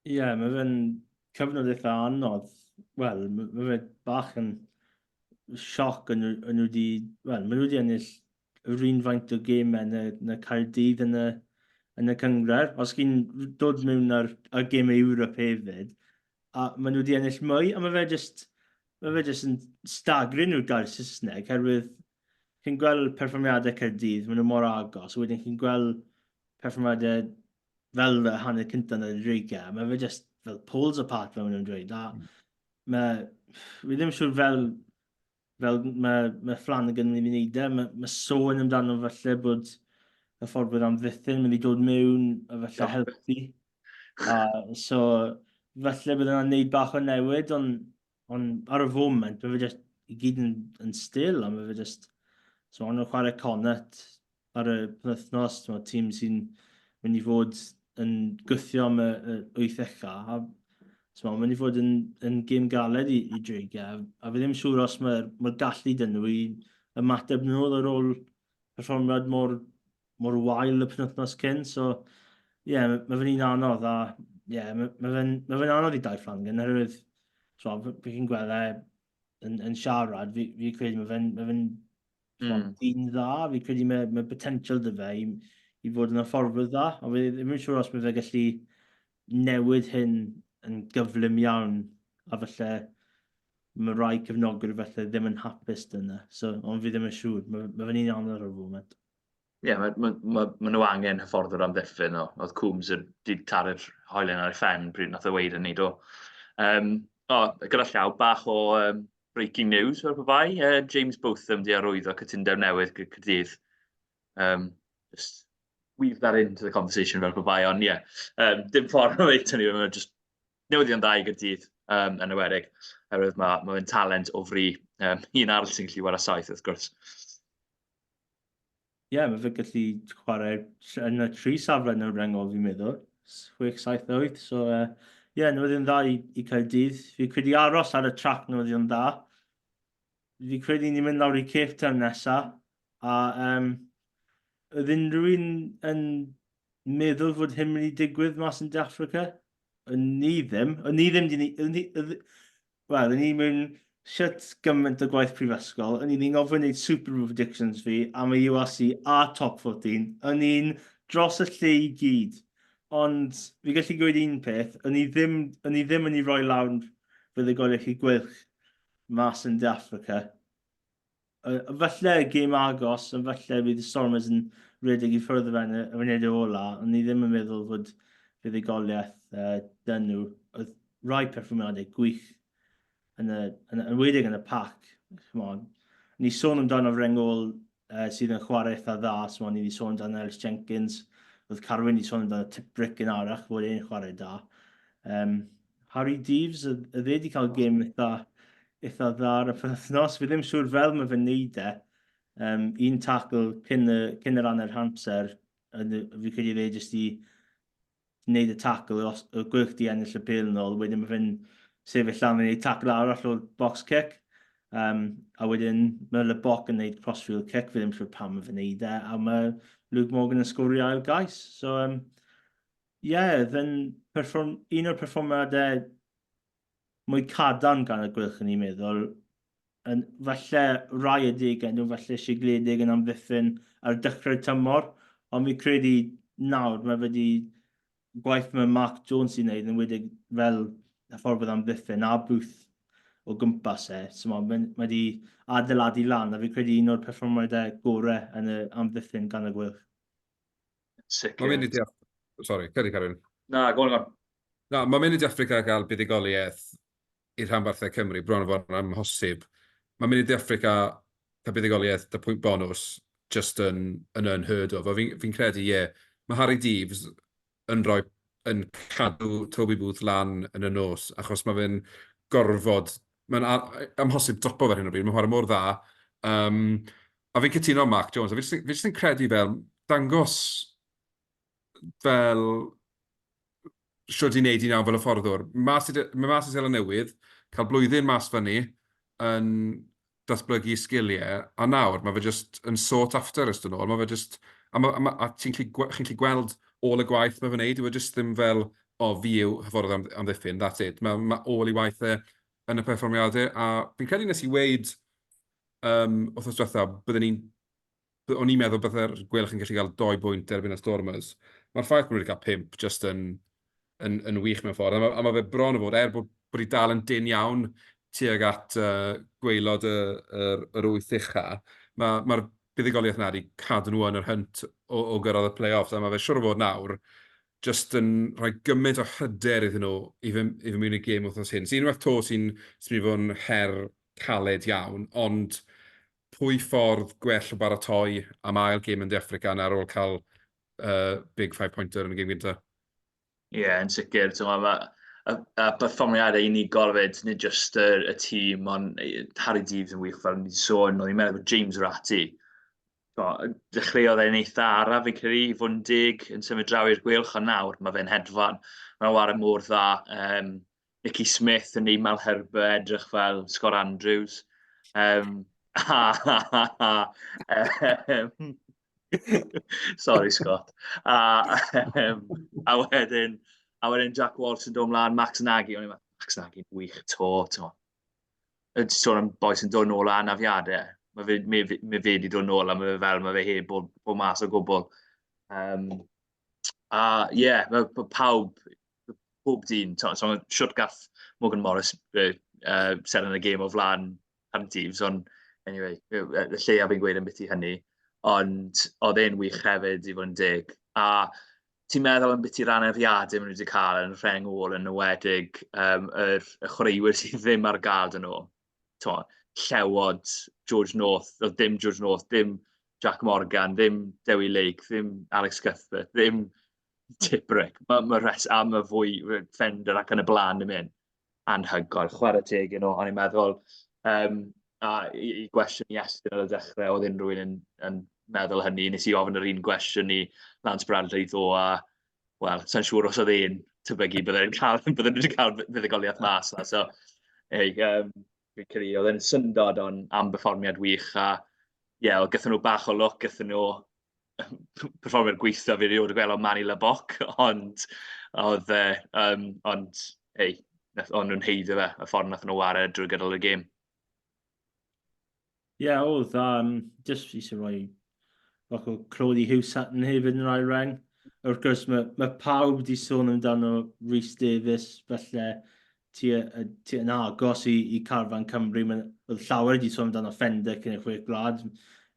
Ie, yeah, mae fe'n cyfnod eitha anodd. Wel, mae fe bach yn sioc yn nhw wedi... Wel, maen nhw wedi ennill yr un faint o gemau na, na Caerdydd yn y, yn y cynghrair. Os chi'n dod mewn ar, ar gemau Ewrop hefyd, a maen nhw wedi ennill mwy, a mae fe just, mae fe just yn staggering nhw'r gair Saesneg, herwydd chi'n gweld perfformiadau Caerdydd, maen nhw mor agos, a wedyn chi'n gweld perfformiadau fel y hanner cyntaf yn y dreigiau, mae fe just fel poles apart fel maen nhw'n dweud, a mae, fi ddim siŵr fel fel mae, mae Flanagan yn mynd i wneud e, mae, mae sôn amdano falle bod y ffordd bod amddiffyn mynd i dod mewn a falle helpu. A, so, falle bydd yna'n neud bach o newid, ond on, ar y foment, mae fe just i gyd yn, yn still, a mae fe just... So, maen nhw'n chwarae Connacht ar y penwythnos, mae tîm sy'n mynd i fod yn gwthio am y, y wyth ucha, a so, mae'n mynd i fod yn, yn gêm galed i, i Dreigiau, a fi ddim siŵr os mae'r mae gallu dyn nhw i ymateb nôl ar ôl perfformiad mor, mor wael y penwythnos cyn, so ie, yeah, mae, mae fe'n un anodd, a ie, yeah, mae, mae fe'n mae fe anodd i Dai Flanagan, oherwydd so, fi chi'n gweld e yn, yn siarad, fi, fi credu mae fe'n mae fe mm. dyn dda, fi credu mae, mae potential dy fe i, i fod yn hyfforddwr dda, ond fi ddim yn siŵr os mae fe gallu newid hyn yn gyflym iawn, a falle mae rai cefnogwyr falle ddim yn hapus dyna. So, ond fi ddim yn siŵr, mae, mae fe'n un anodd ar y foment. Ie, yeah, mae ma, ma, ma nhw angen hyfforddwr amddiffyn o. Oedd Coombs yn di taro'r hoelen ar ei phen pryd nath e weud hynny, do. Um, o, gyda llaw, bach o um, breaking news fel pe bai. Uh, James Botham di arwyddo cytundeb newydd gyda Caerdydd. Um, just weave that into the conversation fel pe bai, ond ie, yeah, um, dim ffordd o ddeud hynny, mae'n just newyddion da i Gaerdydd um, yn ewedig, oherwydd mae ma fe'n talent o fri. Um, un arall sy'n gallu wara saith, wrth gwrs. Ie, yeah, mae fe gallu chwarae yn y tri safle yn y rengol, fi'n meddwl. 6, 7, 8. So, ie, uh, yeah, newyddion dda i, i Caerdydd. Fi credu aros ar y trac newyddion dda. Fi credu ni'n mynd lawr i Cape Town nesa. A um, oedd unrhyw un yn meddwl fod hyn mynd i digwydd mas yn De Africa? O'n ni ddim. O'n ni ddim di... Wel, o'n i mewn shit gymaint o gwaith prifysgol. O'n i'n gofyn wneud Super Bowl predictions fi am y URC a Top 14. O'n i'n dros y lle i gyd. Ond fi gallu gweud un peth, o'n i ddim, o'n i ddim yn ei roi lawr fuddugoliaeth i Gweilch mas yn De Affrica. Falle gêm agos, ond falle fydd y Stormers yn rhedeg i ffwrdd o fe yn y funudau ola, ond ni ddim yn meddwl fod fuddugoliaeth uh, dyn nhw. Oedd rai perfformiadau gwych yn y, yn, yn wedig yn y pac. Chymod, ni sôn amdano Rengol uh, sydd yn chwarae eitha dda, so ni wedi sôn amdano Ellis Jenkins, oedd Carwyn wedi sôn amdano Tiprick yn arach, fod e'n chwarae da. Um, Harri Deaves, oedd e wedi cael gêm eitha, eitha dda ar y penwythnos. Fi ddim siŵr fel mae fe'n neud e. Um, un tackle cyn, y, cyn yr hanner amser, yn, fi credu fe jyst i wneud y tackle, os, y Gweilch di ennill y bêl nôl, wedyn mae fe'n sefyll lan yn gwneud tackle arall o'r box kick. Um, a wedyn mae Leboc yn gwneud crossfield kick, fi ddim siŵr pam mae fe'n gwneud e, a mae Luke Morgan yn sgorio ail gais. So, um, yeah, fe'n perform, un o'r perfformiadau mwy cadarn gan y Gweilch yn i'n meddwl. Yn, falle rai adegau nhw, falle sigledig yn amddiffyn ar dechrau'r tymor, ond fi credu nawr mae wedi gwaith mae Mark Jones i'n neud yn wedi fel y ffordd bydd amddiffyn a Booth o gwmpas e. So mae, mae wedi adeiladu lan a fi credu un o'r perfformiadau gorau yn y amddiffyn gan y Gweilch. Sicr. Mae'n mynd i deall... Sorry, ceri Carwyn. Na, go on, go on. Na, mae'n mynd i Affrica gael buddugoliaeth i'r rhanbarthau Cymru, bron o fod yn amhosib. Mae'n mynd i Affrica cael buddugoliaeth da pwynt bonws just yn, yn unheard of. A fi'n fi credu, ie, yeah, mae Harry Deaves yn rhoi, yn cadw Toby Booth lan yn y nos, achos mae fe'n gorfod, mae'n amhosib dropo fe ar hyn o bryd, mae'n chwarae mor dda. Um, a fi'n cytuno Mark Jones, a fi jyst, fi jyst yn credu fel, dangos fel shwt i wneud i nawr fel y fforddwr. Mas i, mae mas i Seland Newydd, cael blwyddyn mas fyny yn datblygu sgiliau, a nawr mae fe jyst yn sought after ers dod nôl. Mae fe jyst... A, ma, a, ma, a ti'n gallu, chi'n gallu gweld ôl y gwaith mae fe'n neud, yw e jyst ddim fel, o, oh, fi yw hyfforddwr am, amddiffyn, that's it. Mae, mae ôl i waith e yn y perfformiadau, a fi'n credu nes i weud um, wythnos diwetha, byddwn ni'n o'n i'n meddwl byddai'r Gweilch yn gallu cael dou bwynt erbyn y Stormers. Mae'r ffaith bod nhw wedi cael pump jyst yn, yn, yn wych mewn ffordd. A mae, a mae fe bron o fod, er bod, bod hi dal yn dynn iawn tuag at uh, gwaelod y, yr, yr wyth ucha, mae'r ma buddugoliaeth yna wedi cadw nhw yn yr hynt o, o gyrraedd y play-offs, a mae fe siwr o fod nawr jyst yn rhoi gymaint o hyder iddyn nhw i fynd, i fynd mewn i gêm wythnos hyn. So unwaith to sy'n sy mynd i fod yn her caled iawn, ond pwy ffordd gwell o baratoi am ail gêm yn De Affrica na ar ôl cael uh, big five pointer yn y gêm gyntaf? Ie, yeah, yn sicr. Mae y, y perfformiadau unigol fyd, nid jyst y, y tîm, ond Harry Deaves yn wych fel ni wedi sôn, o'n i'n meddwl bod James Ratty, so, dechreuodd e'n eitha araf fi'n credu, i fod yn deg yn symud draw i'r Gweilch, ond nawr mae fe'n hedfan. Mae'n ware mor dda. Um, Nicky Smith yn neud Malherbe edrych fel Scott Andrews. Um, um, sorry Scott. A, um, a wedyn, a wedyn Jack Walsh yn dod mlaen, Max Nagy, o'n i'n meddwl, Max Nagy'n wych to, to. Yn sôn am boi sy'n dod nôl â anafiadau. Mae fe, mae fe, mae fe wedi dod nôl a mae fe fel, mae fe heb bod, bod mas o gwbl. Um, a ie, yeah, mae pawb, pob dyn, so, so shwt gath Morgan Morris uh, uh, seren y gêm o flaen Hunt ond anyway, y lleia fi'n gweud ambiti hynny, ond oedd e'n wych hefyd i fod yn deg. A ti'n meddwl am beth i'r anafiadau maen nhw wedi cael yn rheng ôl yn enwedig um, yr, y chwaraewyr sydd ddim ar gael dyn nhw. Tmo, llewod George North, oedd dim George North, dim Jack Morgan, ddim Dewi Lake, ddim Alex Cuthbert, ddim Tipuric. Mae ma res, a mae fwy Fender ac yn y blaen yn mynd anhygoel. Chwarae teg i nhw, o'n i'n meddwl. Um, a i, i gwestiwn i Estyn ar y dechrau, oedd unrhyw un yn, yn meddwl hynny. Nes i ofyn yr un gwestiwn i Lance Bradley ddo, a wel, sa'n siŵr os oedd e'n tebygu bydde'n cael, bydden nhw wedi cael fuddugoliaeth mas na. So, ei, um, fi'n credu oedd e'n syndod on, am berfformiad wych a ie, yeah, gathon nhw bach o lwc, gathon nhw perfformiad gweithio fi erioed gweld o Manny Leboc, ond oedd e, um, ond ei, o'n nhw'n heiddo fe, y ffordd nath nhw wario drwy gydol y gêm. Ie, yeah, oedd, um, just eisiau rhoi bach o clod i Hugh Sutton hefyd yn rhai reng. Wrth gwrs, mae, mae pawb wedi sôn amdano Rhys Davies, felly ti, ti yn agos i, i carfan Cymru. Mae, oedd llawer wedi sôn amdano Fender cyn y chwe gwlad,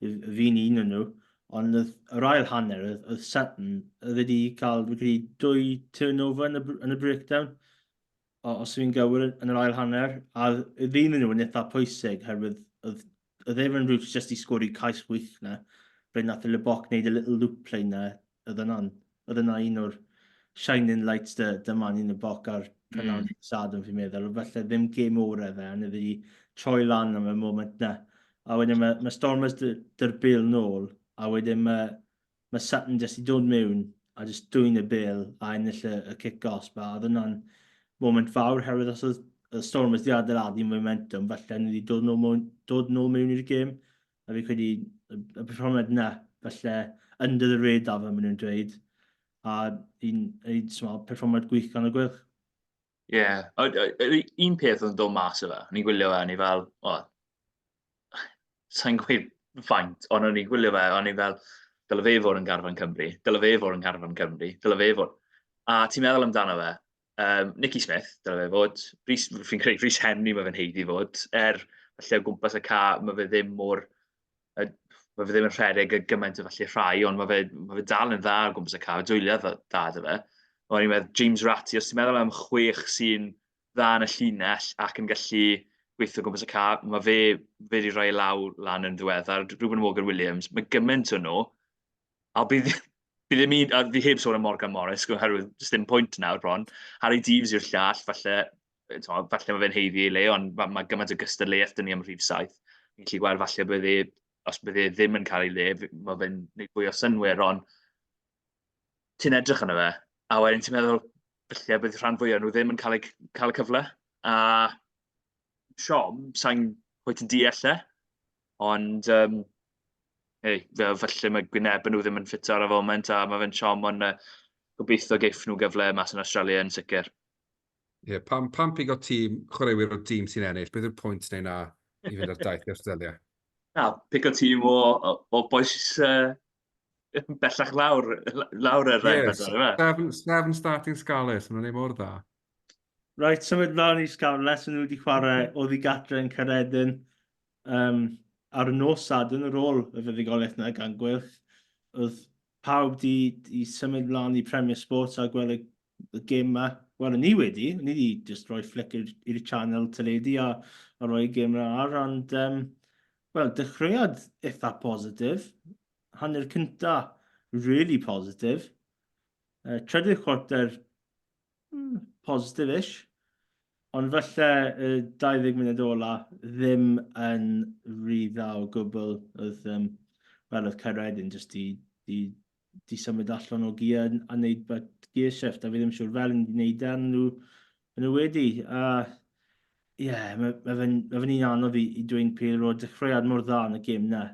fi'n un o'n nhw. Ond oedd yr ail hanner, oedd, oedd Sutton, oedd wedi cael, wedi dwy turnover yn y, yn y breakdown, os fi'n gywir, yn yr ail hanner. A oedd un o'n nhw yn eitha pwysig, herwydd oedd, oedd Evan Roos jyst i sgori cais wych na, ble nath y Leboc wneud y little loop play na, oedd yna'n, oedd yna un o'r shining lights dy, dy man yn y boc ar prynhawn mm. Sadwrn fi'n meddwl, felly ddim gêm orau fe, ond oedd wedi troi lan am y moment na. A wedyn mae, mae Stormers dy'r bel nôl, a wedyn mae, mae Sutton jyst i dod mewn a jyst dwyn y bel a ennill y, y cic gosb. A oedd hwnna'n moment fawr, herwydd os oedd y Stormers di adeiladu momentum, falle nhw wedi dod nôl, dod nôl mewn i'r gêm. A fi credu y, y perfformiad yna, falle under the radar fel maen nhw'n dweud, a un, un small, perfformiad gwych gan y Gweilch. Ie, yeah. Un peth oedd yn dod mas o fe, o'n i'n gwylio fe, o'n i fel, o, sa'n gweud faint, ond o'n i'n gwylio fe, o'n i fel, dyle fe fod yn garfan Cymru, dyle fe fod yn garfan Cymru, dyle fe fod. A ti'n meddwl amdano fe, um, Nicky Smith, dyle fe fod, Rhys, fi'n credu Rhys Henry mae fe'n heiddi fod, er falle o gwmpas y ca, mae fe ddim mor, uh, mae fe ddim yn rhedeg y gymaint o falle rhai, ond mae fe, mae fe dal yn dda o gwmpas y ca, dwyliau dda da fe. O'n i'n meddwl, James Ratty, os ti'n meddwl am chwech sy'n dda yn y llinell ac yn gallu gweithio o gwmpas y ca, mae fe, fe wedi rhoi ei law lan yn ddiweddar, Reuben Morgan Williams, mae gymaint o nhw, a bydd, bydd ddim un, a fi heb sôn am Morgan Morris, oherwydd does dim pwynt nawr bron. Harry Deaves yw'r llall, falle, to, falle mae fe'n haeddu ei le, ond mae, mae gymaint o gystadleuaeth dyn ni am rhif saith. Fi'n gallu gweld falle bydd e, os bydd e ddim yn cael ei le, mae fe'n gwneud fwy o synnwyr, ond ti'n edrych arno fe, a wedyn ti'n meddwl, falle bydd rhan fwyaf nhw ddim yn cael, eu, cael y cyfle. A siom, sa'n cweit yn deall e, ond um, hey, fel falle mae gwynebau nhw ddim yn ffito ar y foment, a mae fe'n siom, ond uh, gobeithio geiff nhw gyfle mas yn Australia yn sicr. Ie, yeah, pam, pam pigo tîm, chwaraewyr o dîm sy'n ennill, beth yw'r pwynt neu na i fynd ar daith i Australia? Na, pigo tîm o, o, o bois uh, bellach lawr, lawr yr yeah, pedwar, yma. Seven, seven starting Scarlets, maen nhw'n ei mor dda. Right, symud mlaen i Scarlets, maen nhw wedi chwarae oddi gatre yn Caeredin. Um, ar y nos Sadwrn ar ôl y fuddugoliaeth yna gan Gweilch, oedd pawb di, di symud mlaen i Premier Sports a gweld y, y gêm yma. Wel, o'n i wedi, o'n i wedi just rhoi flick i'r channel teledu a, a rhoi gêm yma ar, ond, um, wel, dechreuad eitha positif. Hanner cynta, really positif. Uh, trydydd chwarter, mm, positif-ish. Ond falle y 20 munud ola ddim yn rhy dda o gwbl. Oedd, um, wel, oedd Caeredin jyst di, di, di symud allan o gear a wneud gear shift, a fi ddim siŵr fel yn wneud e, nhw, nhw wedi. A ie, yeah, mae ma fe'n ma fe un anodd i, i dweud Peel o dechreuad mor dda yn y gêm na.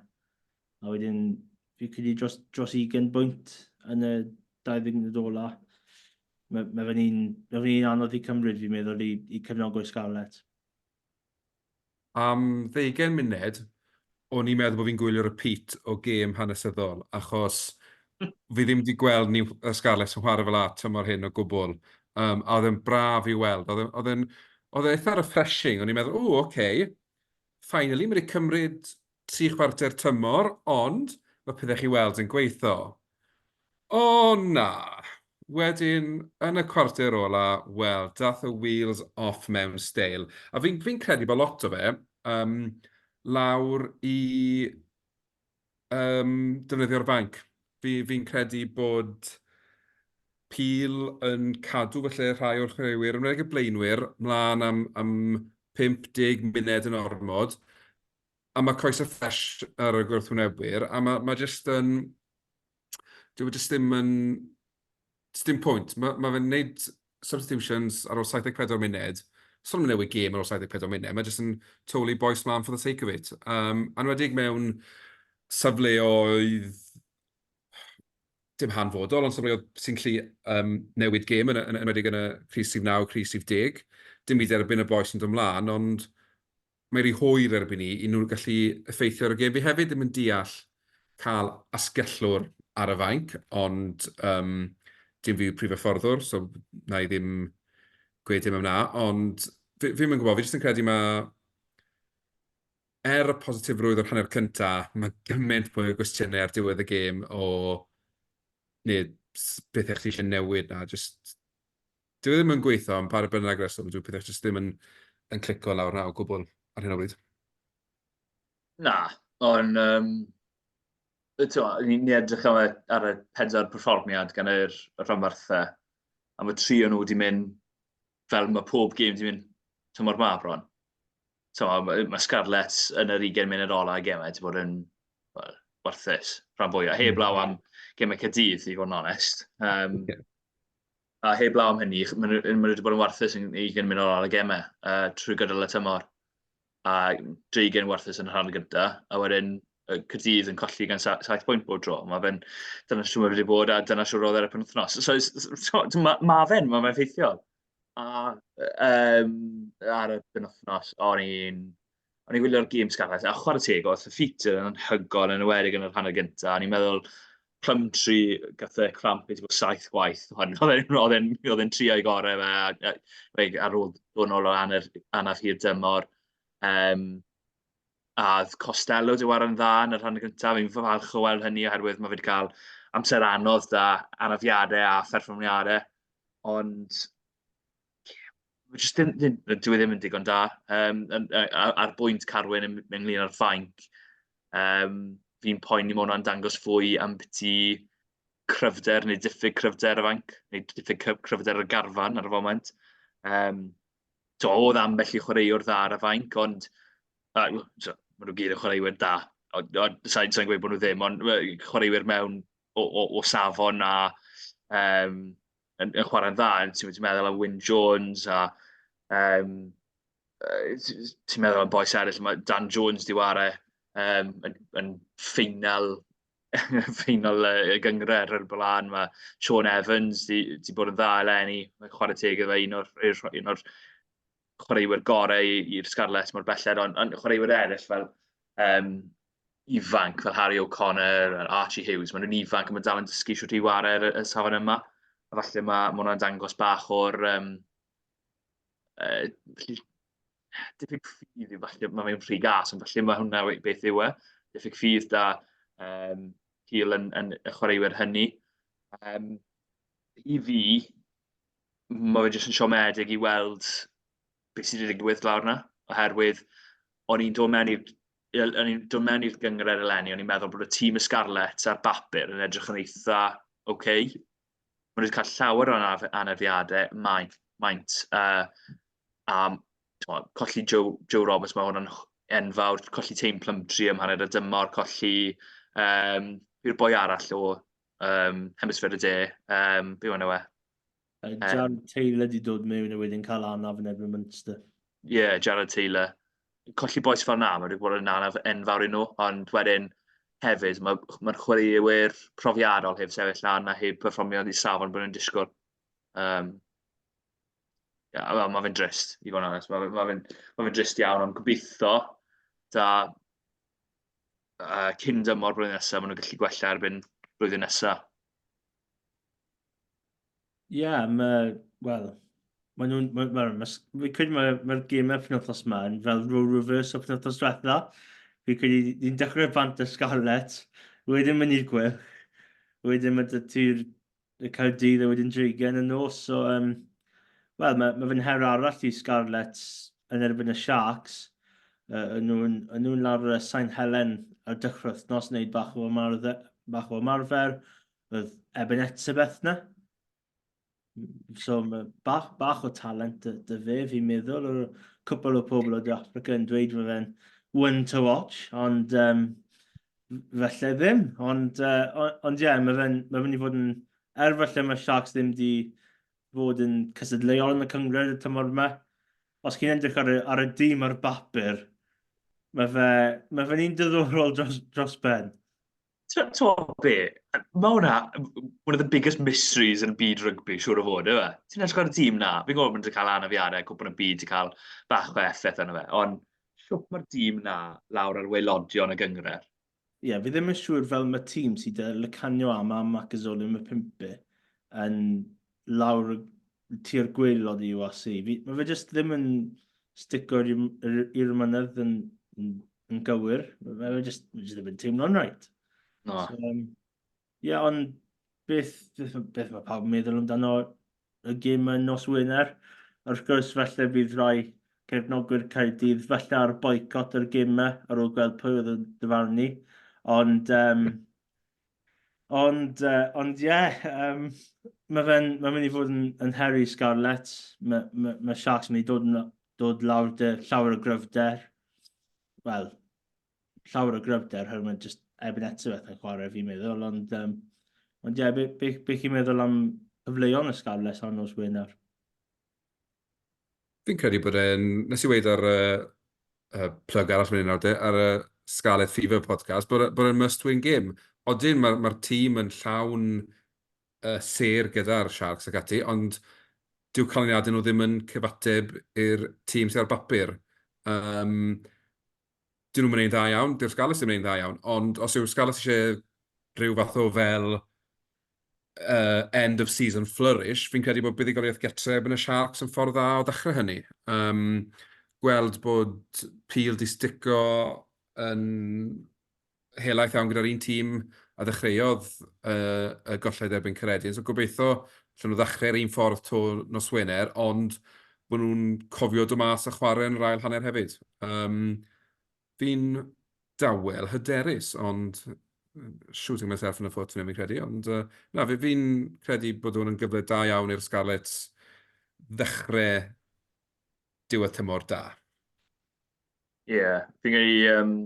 A wedyn, fi credu dros, dros 20 bwynt yn y 20 munud ola. Mae, mae fe'n un, mae fe'n un anodd i cymryd, fi'n meddwl, i, i cefnogwyr Scarlets. Am ddeugain munud, o'n i'n meddwl bod fi'n gwylio repeat o gêm hanesyddol, achos fi ddim wedi gweld ni y Scarlets yn chwarae fel 'a tymor hyn o gwbl. Um, a oedd e'n braf i weld. Oedd e'n oedd e'n eitha refreshing. O'n i'n meddwl, o, oce, okay. Finally, mae wedi cymryd tri chwarter tymor, ond mae pethau chi weld yn gweithio. O na! Wedyn, yn y cwarter ola, wel, dath y wheels off mewn steil. A fi'n fi credu bod lot o fe um, lawr i um, defnyddio'r fainc. Fi, fi'n credu bod Peel yn cadw felly rhai o'r chwaraewyr, yn enwedig y blaenwyr, mlaen am, am 50 munud yn ormod, a mae coesau ffresh ar y gwrthwynebwyr, a mae, mae jyst yn... Dyw e jyst ddim yn... Does dim pwynt. Mae, mae fe'n gwneud substitutions ar ôl 74 munud. Sôn am newid gêm ar ôl 74 munud. Mae jyst yn totally bois mlaen for the sake of it. Um, anwedig mewn safleoedd dim hanfodol, ond safleoedd sy'n gallu um, newid gêm, yn, yn, enwedig yn y crys rhif 9, crys rhif 10. Dim i derbyn y bois yn dod ymlaen, ond mae rhy hwyr erbyn ni i nhw gallu effeithio ar y gêm. Fi hefyd ddim yn deall cael asgellwr ar y fainc, ond um, dim fi yw prif hyfforddwr, so na i ddim gweud dim am na, ond fi, fi ddim yn gwybod, fi jyst yn credu mae er y positifrwydd o'r hanner cynta, mae gymaint mwy o gwestiynau ar diwedd y gêm o neu beth eich chi eisiau newid na, jyst Dyw e ddim yn gweithio am pa bynnag reswm, dyw pethau jyst ddim yn, yn clico lawr na o gwbl ar hyn o bryd. Na, ond um, ni'n ni edrych am y, ar y pedwar perfformiad gan yr, y rhanbarthau, a mae tri o'n nhw wedi mynd fel mae pob gêm wedi mynd tymor ma bron. So, mae ma Scarlets yn yr 20 munud ola y gemau wedi bod yn well, warthus, rhan fwyaf. Heb law am gemau Caerdydd, i fod yn onest. Um, yeah. A heb law am hynny, maen nhw, ma wedi bod yn warthus yn 20 munud ola y gemau trwy gydol y tymor. A dreigen warthus yn y rhan gyntaf, a wedyn Caerdydd yn colli gan 7 pwynt bob tro. Mae fe'n, dyna siwr mae wedi bod a dyna siwr oedd ar y penwythnos. So, so, so mae ma fe'n, mae fe'n ffeithiol. A um, ar y penwythnos, o'n i'n o'n i'n gwylio'r gêm Scarlets, a chwarae teg, oedd y ffeature yn anhygoel yn enwedig yn yr hanner gyntaf. O'n i'n meddwl Plumtree gath e cramp wedi bod saith gwaith. Oedd e'n oedd e'n oedd e'n trio ei gorau fe, a, a, ar ôl dod nôl o anaf, anaf hir dymor. Um, a oedd Costello wedi waro'n dda yn yr hanner gyntaf. Fi'n falch o weld hynny oherwydd mae fe wedi cael amser anodd da anafiadau a pherfformiadau. Ond jyst ddim, ddim, dyw e ddim yn digon da. Um, ar bwynt Carwyn ynglyn â'r fainc, um, fi'n poeni mae hwnna'n dangos fwy am byti cryfder neu diffyg cryfder y fainc, neu diffyg cryfder y garfan ar y foment. Um, so, oedd ambell i chwaraewr dda ar y fainc, ond uh, so, maen nhw gyd yn chwaraewyr da. Sa'n sa gweud bod nhw ddim, ond chwaraewyr mewn o, o, o safon a um, yn, yn chwarae'n dda. Ti'n ti meddwl am Wyn Jones a um, ti'n meddwl am boes eraill, mae Dan Jones di ware um, yn, yn ffeinal ffeinal y gyngred ar y blaen. Mae Sean Evans di, di bod yn dda eleni, mae'n chwarae teg iddo fe, un o'r, un o'r chwaraewyr gorau i'r Scarlets mor belled, ond, ond chwaraewyr eraill fel um, ifanc, fel Harry O'Connor, Archie Hughes, maen nhw'n ifanc a maen dal yn dysgu shwt i ware y, y safon yma. A falle mae, ma hwnna'n dangos bach o'r um, uh, diffyg ffydd yw falle, mae fe'n rhy gas, ond falle mae hwnna beth yw e. Diffyg ffydd da um, Hil yn, yn y chwaraewyr hynny. Um, I fi, mae fe jyst yn siomedig i weld beth sydd wedi digwydd lawr 'na, oherwydd o'n i'n dod mewn i'r o'n i'n dod mewn i'r gynghrair eleni, o'n i'n meddwl bod y tîm y Scarlets ar bapur yn edrych yn eitha ok. Maen nhw wedi cael llawer o anaf anafiadau, maint, maint uh, a tibod, colli Joe, Joe Roberts, mae hwnna'n enfawr, colli Taine Plumtree am hanner y dymor, colli um, yw'r boi arall o um, Hemisffer y De, um, be yw enw e? Jared Taylor di dod mewn a wedyn cael anaf yn erbyn Munster. Ie, yeah, Jared Taylor. Colli boes fel na, mae wedi bod yn anaf enfawr i nhw, ond wedyn hefyd mae'r ma chwaraewyr profiadol heb sefyll lan a heb perfformio i safon bod nhw'n disgwyl. Um, yeah, well, mae fe'n drist, i fod yn onest. Mae ma fe'n ma fe drist iawn, ond gobeithio da uh, cyn dymor blwyddyn nesaf, maen nhw'n gallu gwella erbyn blwyddyn nesaf. Ie, yeah, mae, wel, mae nhw'n, mae, ma, ma, fi'n credu mae'r ma gemau penwythnos yma yn fel role reverse o penwythnos diwetha. Fi'n credu ni'n dechrau bant y Scarlets, wedyn mynd i'r Gweilch, wedyn mae dy ti'r y Caerdydd a wedyn Dreigiau yn y nos. So, um, wel, mae, mae fe'n her arall i Scarlets yn erbyn y Sharks. Uh, yn nhw'n nhw lawr y Sain Helen ar dechrau wythnos, wneud bach o ymarfer, bach o ymarfer. Oedd Eben Etzebeth na. So mae bach, bach o talent dy, dy fe, fi'n meddwl. O'r cwpl o pobl o De Africa yn dweud mae fe'n one to watch, ond um, felly ddim. Ond, uh, ond ie, yeah, mae fe'n mae fe'n i fod yn... Er falle mae Sharks ddim di fod yn cystadleuol yn y cynghrair y tymor yma, os chi'n edrych ar y, ar y dîm ar bapur, mae fe, mae fe'n un diddorol dros, dros ben. Ti'n be, mae hwnna one of the biggest mysteries yn y byd rygbi, siŵr o fod, yw e? Ti'n edrych ar y tîm na, fi'n gwybod bod nhw wedi cael anafiadau, cwpan y byd wedi cael bach o effaith arno fe, ond shwt mae'r dîm na lawr ar waelodion y gynghrair? Ie, fi ddim yn siŵr fel mae tîm sydd 'da Lukhanyo Am a Makazole Mapimpi yn lawr tua'r gwaelod i URC. Fi, mae fe jyst ddim yn stico i'r mynydd yn, yn, yn gywir. Mae fe jyst, mae jyst ddim yn teimlo'n right. No. So, um, yeah, ond beth, beth, beth mae pawb yn meddwl amdano y gêm yn nos Wener? Wrth gwrs, falle bydd rhai cefnogwyr Caerdydd falle ar boicot yr gêm yma ar ôl gweld pwy oedd yn dyfarnu. Ond, um, Ond, uh, ond ie, yeah, um, mae fe'n ma mynd i fod yn, yn her i Scarlets. Mae ma, ma Sharks yn mynd i dod, yn, dod lawr dy llawer o gryfder. Wel, llawer o gryfder, herwydd mae'n just Eben Etzebeth yn chwarae fi'n meddwl, ond, um, ond ie, yeah, be, be, be chi'n meddwl am cyfleon y Scarlets ar nos Wener? Fi'n credu bod e'n... Nes i weud ar y y plug arall fan hyn nawr de, ar y Scarlet Fever podcast, bod e, bod e'n must-win game. Odyn, mae'r ma tîm yn llawn uh, sêr gyda'r Sharks ac ati, ond dyw canlyniadau nhw ddim yn cyfateb i'r tîm sydd ar bapur. Um, dyn nhw'n mynd dda iawn, dyw'r Scarlets ddim yn dda iawn, ond os yw'r Scarlets eisiau rhyw fath o fel uh, end of season flourish, fi'n credu bod buddugoliaeth getre erbyn y Sharks yn ffordd dda o ddechrau hynny. Um, gweld bod Peel di stico yn helaeth iawn gyda'r un tîm a ddechreuodd uh, y golled erbyn Caeredin. So gobeithio allan nhw ddechrau'r un ffordd to nos Wener, ond bod nhw'n cofio dod mas a chwarae yn yr ail hanner hefyd. Um, fi'n dawel, hyderus, ond shooting myself in the foot, fi'n credu. Ond uh, na, fi, fi'n credu bod hwn yn gyfle da iawn i'r Scarlets ddechrau diwedd tymor da. Ie, yeah, fi'n credu... Um,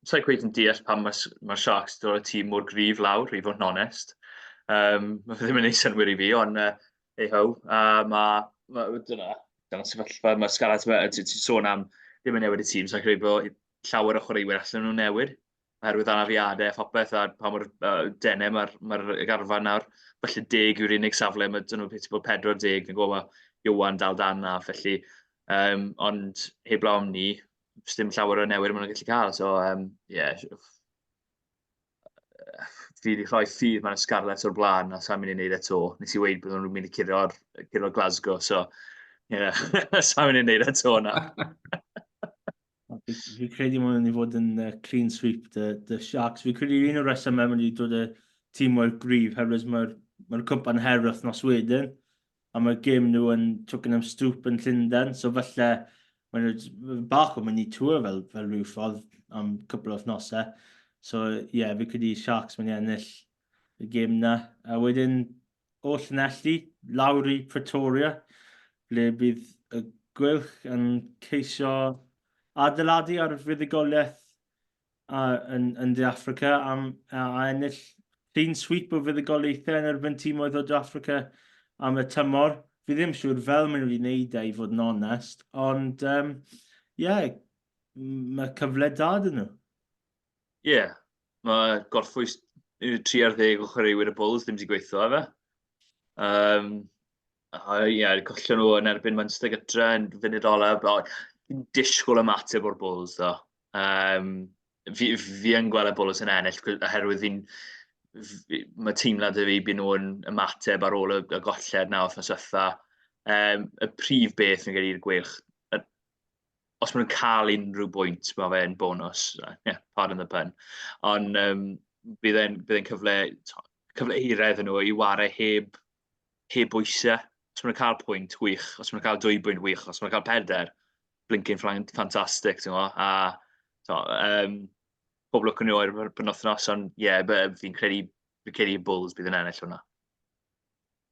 sa i'n cweit yn deall pam mae, mae Sharks dod o'r tîm mor gryf lawr, i fod yn onest. Um, mae fe ddim yn ei synwyr i fi, ond uh, ei ho. A mae, ma, dyna, dyna sefyllfa, mae Scarlett, ti'n sôn am ddim yn newid y tîm, sa'n credu bod llawer o chwaraewyr allan nhw'n newid, oherwydd anafiadau a phopeth, a pa mor uh, denau mae'r ma garfan nawr. Felly deg yw'r unig safle, mae dyn nhw beth bod 40, fi'n gwybod mae Iwan dal dan na, felly, um, ond heblaw am ni, dim llawer o newid maen nhw'n gallu cael, so um, yeah, fi wedi rhoi ffydd mewn y Scarlets o'r blaen a sa'n mynd i wneud e to. Nes i weud bod nhw'n mynd i curo'r curo Glasgow, so yeah, sa'n mynd i wneud e to na. Fi, fi credu mae'n mynd i fod yn uh, clean sweep dy, dy Sharks. Fi credu un o'r resymau mae'n mynd i dod y tîm mor gryf, herwydd mae'r mae cwpan her wythnos wedyn, a mae'r gêm nhw yn Twickenham Stoop yn Llundain, so falle maen nhw bach o mynd i tour fel, fel rhyw ffordd am cwpl o wythnosau. So ie, yeah, fi credu Sharks mynd i ennill y gêm na. A wedyn o Llanelli, lawr i Pretoria, ble bydd y Gweilch yn ceisio adeiladu ar fuddugoliaeth a, yn, yn De Affrica am, a, a ennill clean sweep o fuddugoliaethau yn erbyn tîmoedd o De Affrica am y tymor. Fi ddim siŵr fel maen nhw wedi gwneud e, i fod yn onest, ond ie, um, yeah, mae cyfle da dyn nhw. Ie, yeah, mae gorffwys 3 ar 10 o chwaraewyr y Bulls ddim wedi gweithio efe. Um, a ie, yeah, collon nhw yn erbyn Munster gytre yn funud olaf. Fi'n disgwyl ymateb o'r Bulls, ddo. Um, fi, fi yn gweld y Bulls yn ennill, oherwydd fi'n... Mae teimlad y fi byd nhw'n ymateb ar ôl y, y golled na wythnos diwetha. Um, y prif beth fi'n credu i'r Gweilch, os maen nhw'n cael unrhyw bwynt, mae fe'n bonus. Yeah, pardon the pun. Ond um, bydd e'n bydd e'n cyfle, cyfle hirau iddyn nhw i wario heb, heb bwysau. Os maen nhw'n cael pwynt, wych. Os maen nhw'n cael dwy bwynt, wych. Os maen nhw'n cael peder, blinking ffantastig, ti'n gwybod? A so, um, pob lwc yn nhw o'r penwthnos, ond ie, yeah, fi'n credu, fi'n credu Bulls bydd yn ennill hwnna.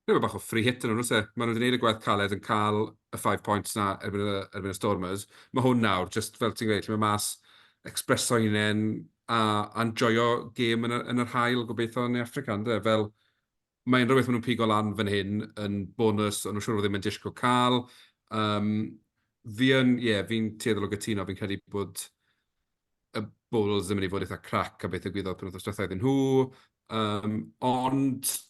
Rhyw bach o free hit yn nhw, e? Maen nhw wedi gwneud y gwaith caled yn cael y five points na erbyn y, erbyn y Stormers. Mae hwn nawr, just fel ti'n gweud, lle mae mas expresso hunain a, a enjoyo gêm yn, y, yn yr haul gobeithio yn Africa, ynddo? E? Fel, mae unrhyw beth maen nhw'n pigo lan fan hyn yn bonus, ond nhw'n siŵr o ddim yn disgwyl cael. Um, fi yn, ie, yeah, fi'n tueddol o gytuno, fi'n credu bod y Bulls yn mynd i fod eitha crac a beth ddigwyddodd penwythnos diwetha iddyn nhw. Um, ond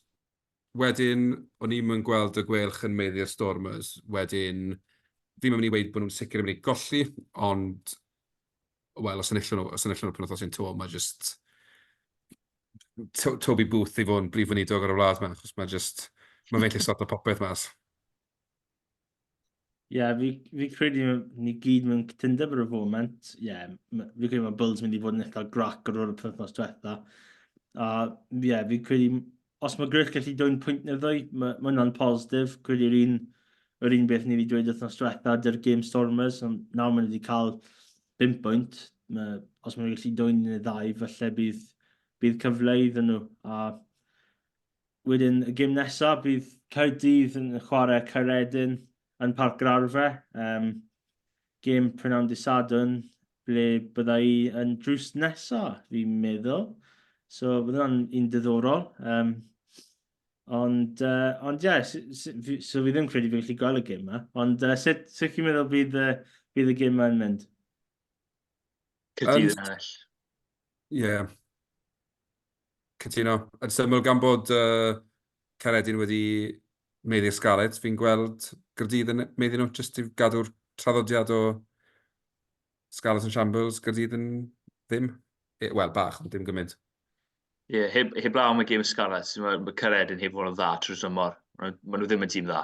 wedyn, o'n i'm yn gweld y Gweilch yn maeddu'r Stormers. Wedyn, fi'm yn mynd i weud bod nhw'n sicr yn mynd i golli, ond, wel, os enillon nhw, os enillon nhw penwythnos hyn 'to, mae jyst Toby Booth i fod yn brif weinidog ar y wlad 'ma, achos mae jyst, mae fe'n gallu sorto popeth mas. Ie, yeah, fi, fi credu ni gyd mewn cytundeb ar y foment. Ie, yeah, fi credu mae Bulls mynd i fod yn eitha grac ar ôl y penwythnos diwetha. A ie, yeah, fi credu, os mae Griff gallu dwyn pwynt neu ddwy, mae, mae hwnna'n positif. Credu'r un, yr un beth ni wedi dweud wythnos diwetha dy'r Game Stormers, ond nawr maen nhw wedi cael 5 pwynt. Mae, os maen nhw'n gallu dwyn neu ddau, falle bydd, bydd cyfle iddyn nhw. A Wedyn y gêm nesaf bydd Caerdydd yn chwarae Caeredin yn Parc yr Arfe. Um, gêm prynawn dydd Sadwrn, ble bydda i yn drws nesa, fi'n meddwl. So, bydd hwnna'n un diddorol. Um, ond, uh, ond ie, yeah, so fi ddim credu fi'n gallu gweld y gêm yma. Ond uh, sut, sut chi'n meddwl bydd, uh, bydd y gêm yma'n mynd? Caerdydd yn ennill. Ie. Yeah. Cytuno. Yn syml gan bod uh, Caeredin wedi maeddu'r Scarlets, fi'n gweld Gaerdydd yn maeddu nhw jyst i gadw'r traddodiad o Scarlets yn shambles, Gaerdydd yn ddim. E, wel, bach, ond dim gymaint. Ie, yeah, heb, heblaw am y gêm Scarlets, mae, mae Caeredin heb fod yn dda trwy'r tymor. Maen nhw, nhw ddim yn tîm dda.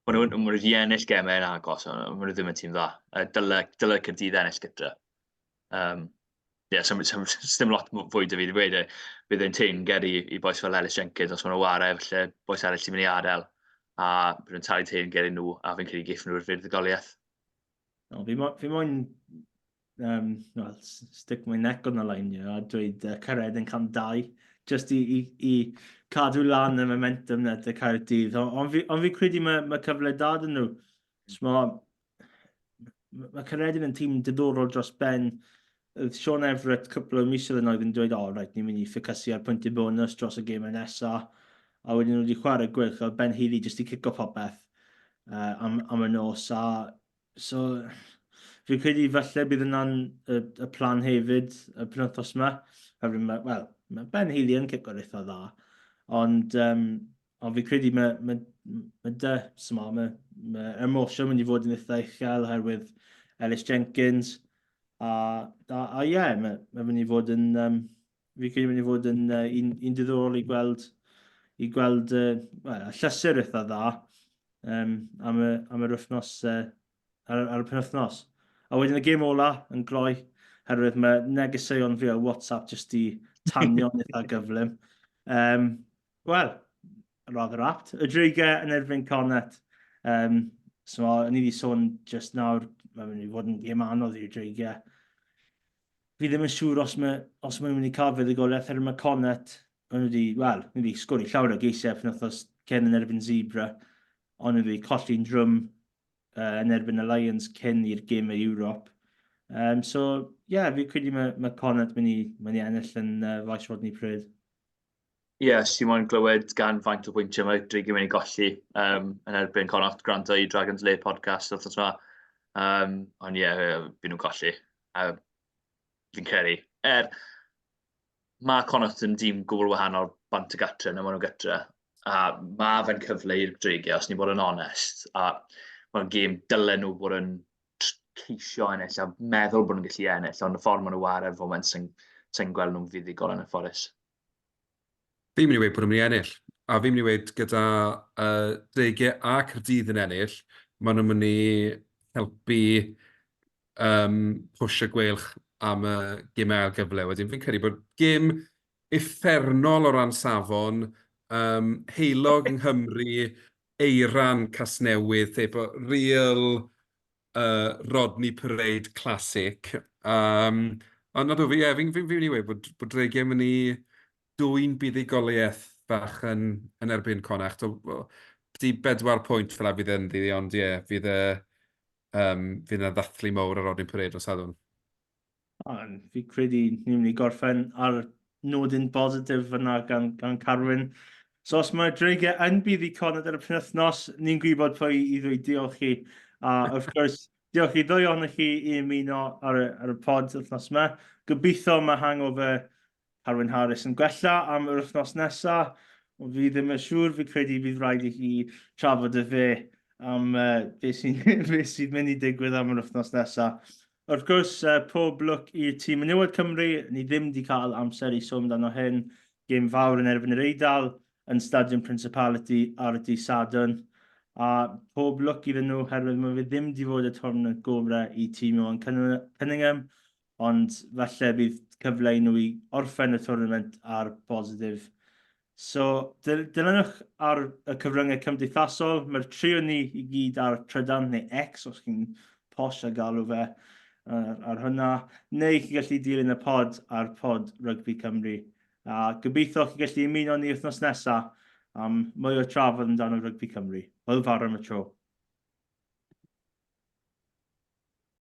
Maen nhw, maen nhw wedi ennill gemau yn agos, ond maen nhw ddim yn tîm dda. Dyle, dyle Caerdydd ennill gyda. Um, ie, so, so, dim lot fwy 'da fi i ddweud. Bydd e'n teyrnged i, i bois fel Ellis Jenkins os maen nhw'n ware, falle bois eraill sy'n mynd i adael, a bydd nhw'n talu teyrnged i nhw, a fi'n credu geiff nhw'r fuddugoliaeth. No, fi, mo, fi moyn um, well, stick my neck on the line here, a dweud uh, Caeredin 102, just i, i, i cadw lan y momentum na dy Caerdydd. Ond on fi, on fi credu mae, mae cyfle da dyn nhw. Smo, mae Caeredin yn tîm diddorol dros ben. Oedd Sean Everett cwpl o misoedd yn oedd yn dweud, o, oh, reit, ni'n mynd i ffocysu ar pwyntiau bonus dros y gemau nesaf. A wedyn nhw wedi chwarae gwych, oedd Ben Healy jyst i cico popeth uh, am, am y nos. A so, fi'n credu falle bydd yna'n y, y plan hefyd y penwythnos yma. Oherwydd mae, wel, mae Ben Healy yn cico'r eitha dda. Ond um, Ond fi'n credu mae, mae, mae dy, sma, mae, mae emotion mynd i fod yn eitha uchel oherwydd Ellis Jenkins. A, a, a ie, yeah, mae, mae mynd i fod yn, um, fi'n credu mynd i fod yn uh, un, un diddorol i gweld, i gweld uh, well, y llysur eitha dda um, am, y, am yr wythnos, uh, ar, ar y penwythnos. A wedyn y gêm ola yn gloi, herwydd mae negeseuon fi ar WhatsApp jyst i tanio'n eitha gyflym. Um, Wel, rather apt. Y Dreigiau yn erbyn Connacht. Um, so, ni wedi sôn just nawr, mae'n mynd i fod yn gêm anodd i'r Dreigiau. Fi ddim yn siŵr os mae, os mae'n mynd i cael fuddugoliaeth, herwydd mae Connacht, maen nhw wedi, wel, nhw wedi sgori llawer o geisiau penwythnos cyn yn erbyn Zebra, ond nhw wedi colli'n drwm uh, yn erbyn y Lions cyn i'r gêm y Ewrop. Um, so, ie, yeah, fi credu mae, mae Connacht mynd i, mynd i ennill yn uh, Faes Rodney Parade. Ie, os ti moyn glywed gan faint o bwyntiau mae Dreigiau mynd i golli um, yn erbyn Connacht, gwrando i Dragon's Lair podcast wythnos yma. Um, ond ie, yeah, byd nhw'n colli. A fi'n credu. Er, mae Connacht yn dîm gwbl wahanol bant y gatre na maen nhw gytre. A mae fe'n cyfle i'r Dreigiau, os ni'n bod yn onest. A mae'n gêm dylen nhw bod yn ceisio ennill a meddwl bod nhw'n gallu ennill, ond y ffordd maen nhw'n wario ar foment sy'n sy gweld nhw'n fuddugol yn y fforus. Fi'n mynd i weud bod nhw'n mynd i ennill. A fi'n mynd i weud gyda uh, Dreigiau a Caerdydd yn ennill, maen nhw'n mynd i helpu um, pwsh y gweilch am y gemau ail gyfle. Wedyn fi'n credu bod gêm uffernol o ran safon, um, heulog yng Nghymru, Eiran, Casnewydd, teip o real uh, Rodney Parade classic. Um, ond nadw, fi, yeah, fi'n fi, fi mynd i weud bod, bod Dreigiau mynd i dwyn buddugoliaeth bach yn, yn erbyn Connacht. O, di bedwar pwynt fel a fydd yn ddi, ond ie, yeah, fydd e, um, fydd yna ddathlu mawr ar Rodney Parade nos Sadwrn. Ond fi credu ni'n mynd i gorffen ar nodyn bositif fyna gan, gan Carwyn. So os mae Dreigiau yn bydd i Conrad ar y penwythnos, ni'n gwybod pwy i ddweud diolch i. A wrth gwrs, diolch i ddwy ohonoch chi i ymuno ar y, ar y pod wythnos yma. Gobeithio mae hangover Carwyn Harris yn gwella am yr wythnos nesaf. Ond fi ddim yn siŵr, fi credu bydd rhaid i chi trafod y fe am uh, beth sy'n be sy mynd i digwydd am yr wythnos nesaf. Wrth gwrs, uh, pob lwc i'r tîm menywod Cymru. Ni ddim wedi cael amser i sôn amdano hyn. Gêm fawr yn erbyn yr Eidal yn Stadiwm Principality ar y dydd Sadwrn. A pob lwc iddyn nhw, herwydd mae fe ddim wedi fod y tournament gorau i tîm Ioan Cunningham, ond falle bydd cyfle i nhw i orffen y tournament ar bositif. So, dilynwch ar y cyfryngau cymdeithasol. Mae'r tri o ni i gyd ar Trydan neu X, os chi'n posh a galw fe ar, ar hwnna. Neu chi'n gallu dilyn y pod ar Pod Rygbi Cymru. A gobeithio chi'n gallu ymuno ni wythnos nesaf am mwy o trafod amdano Rygbi Cymru. Hwyl fawr am y tro.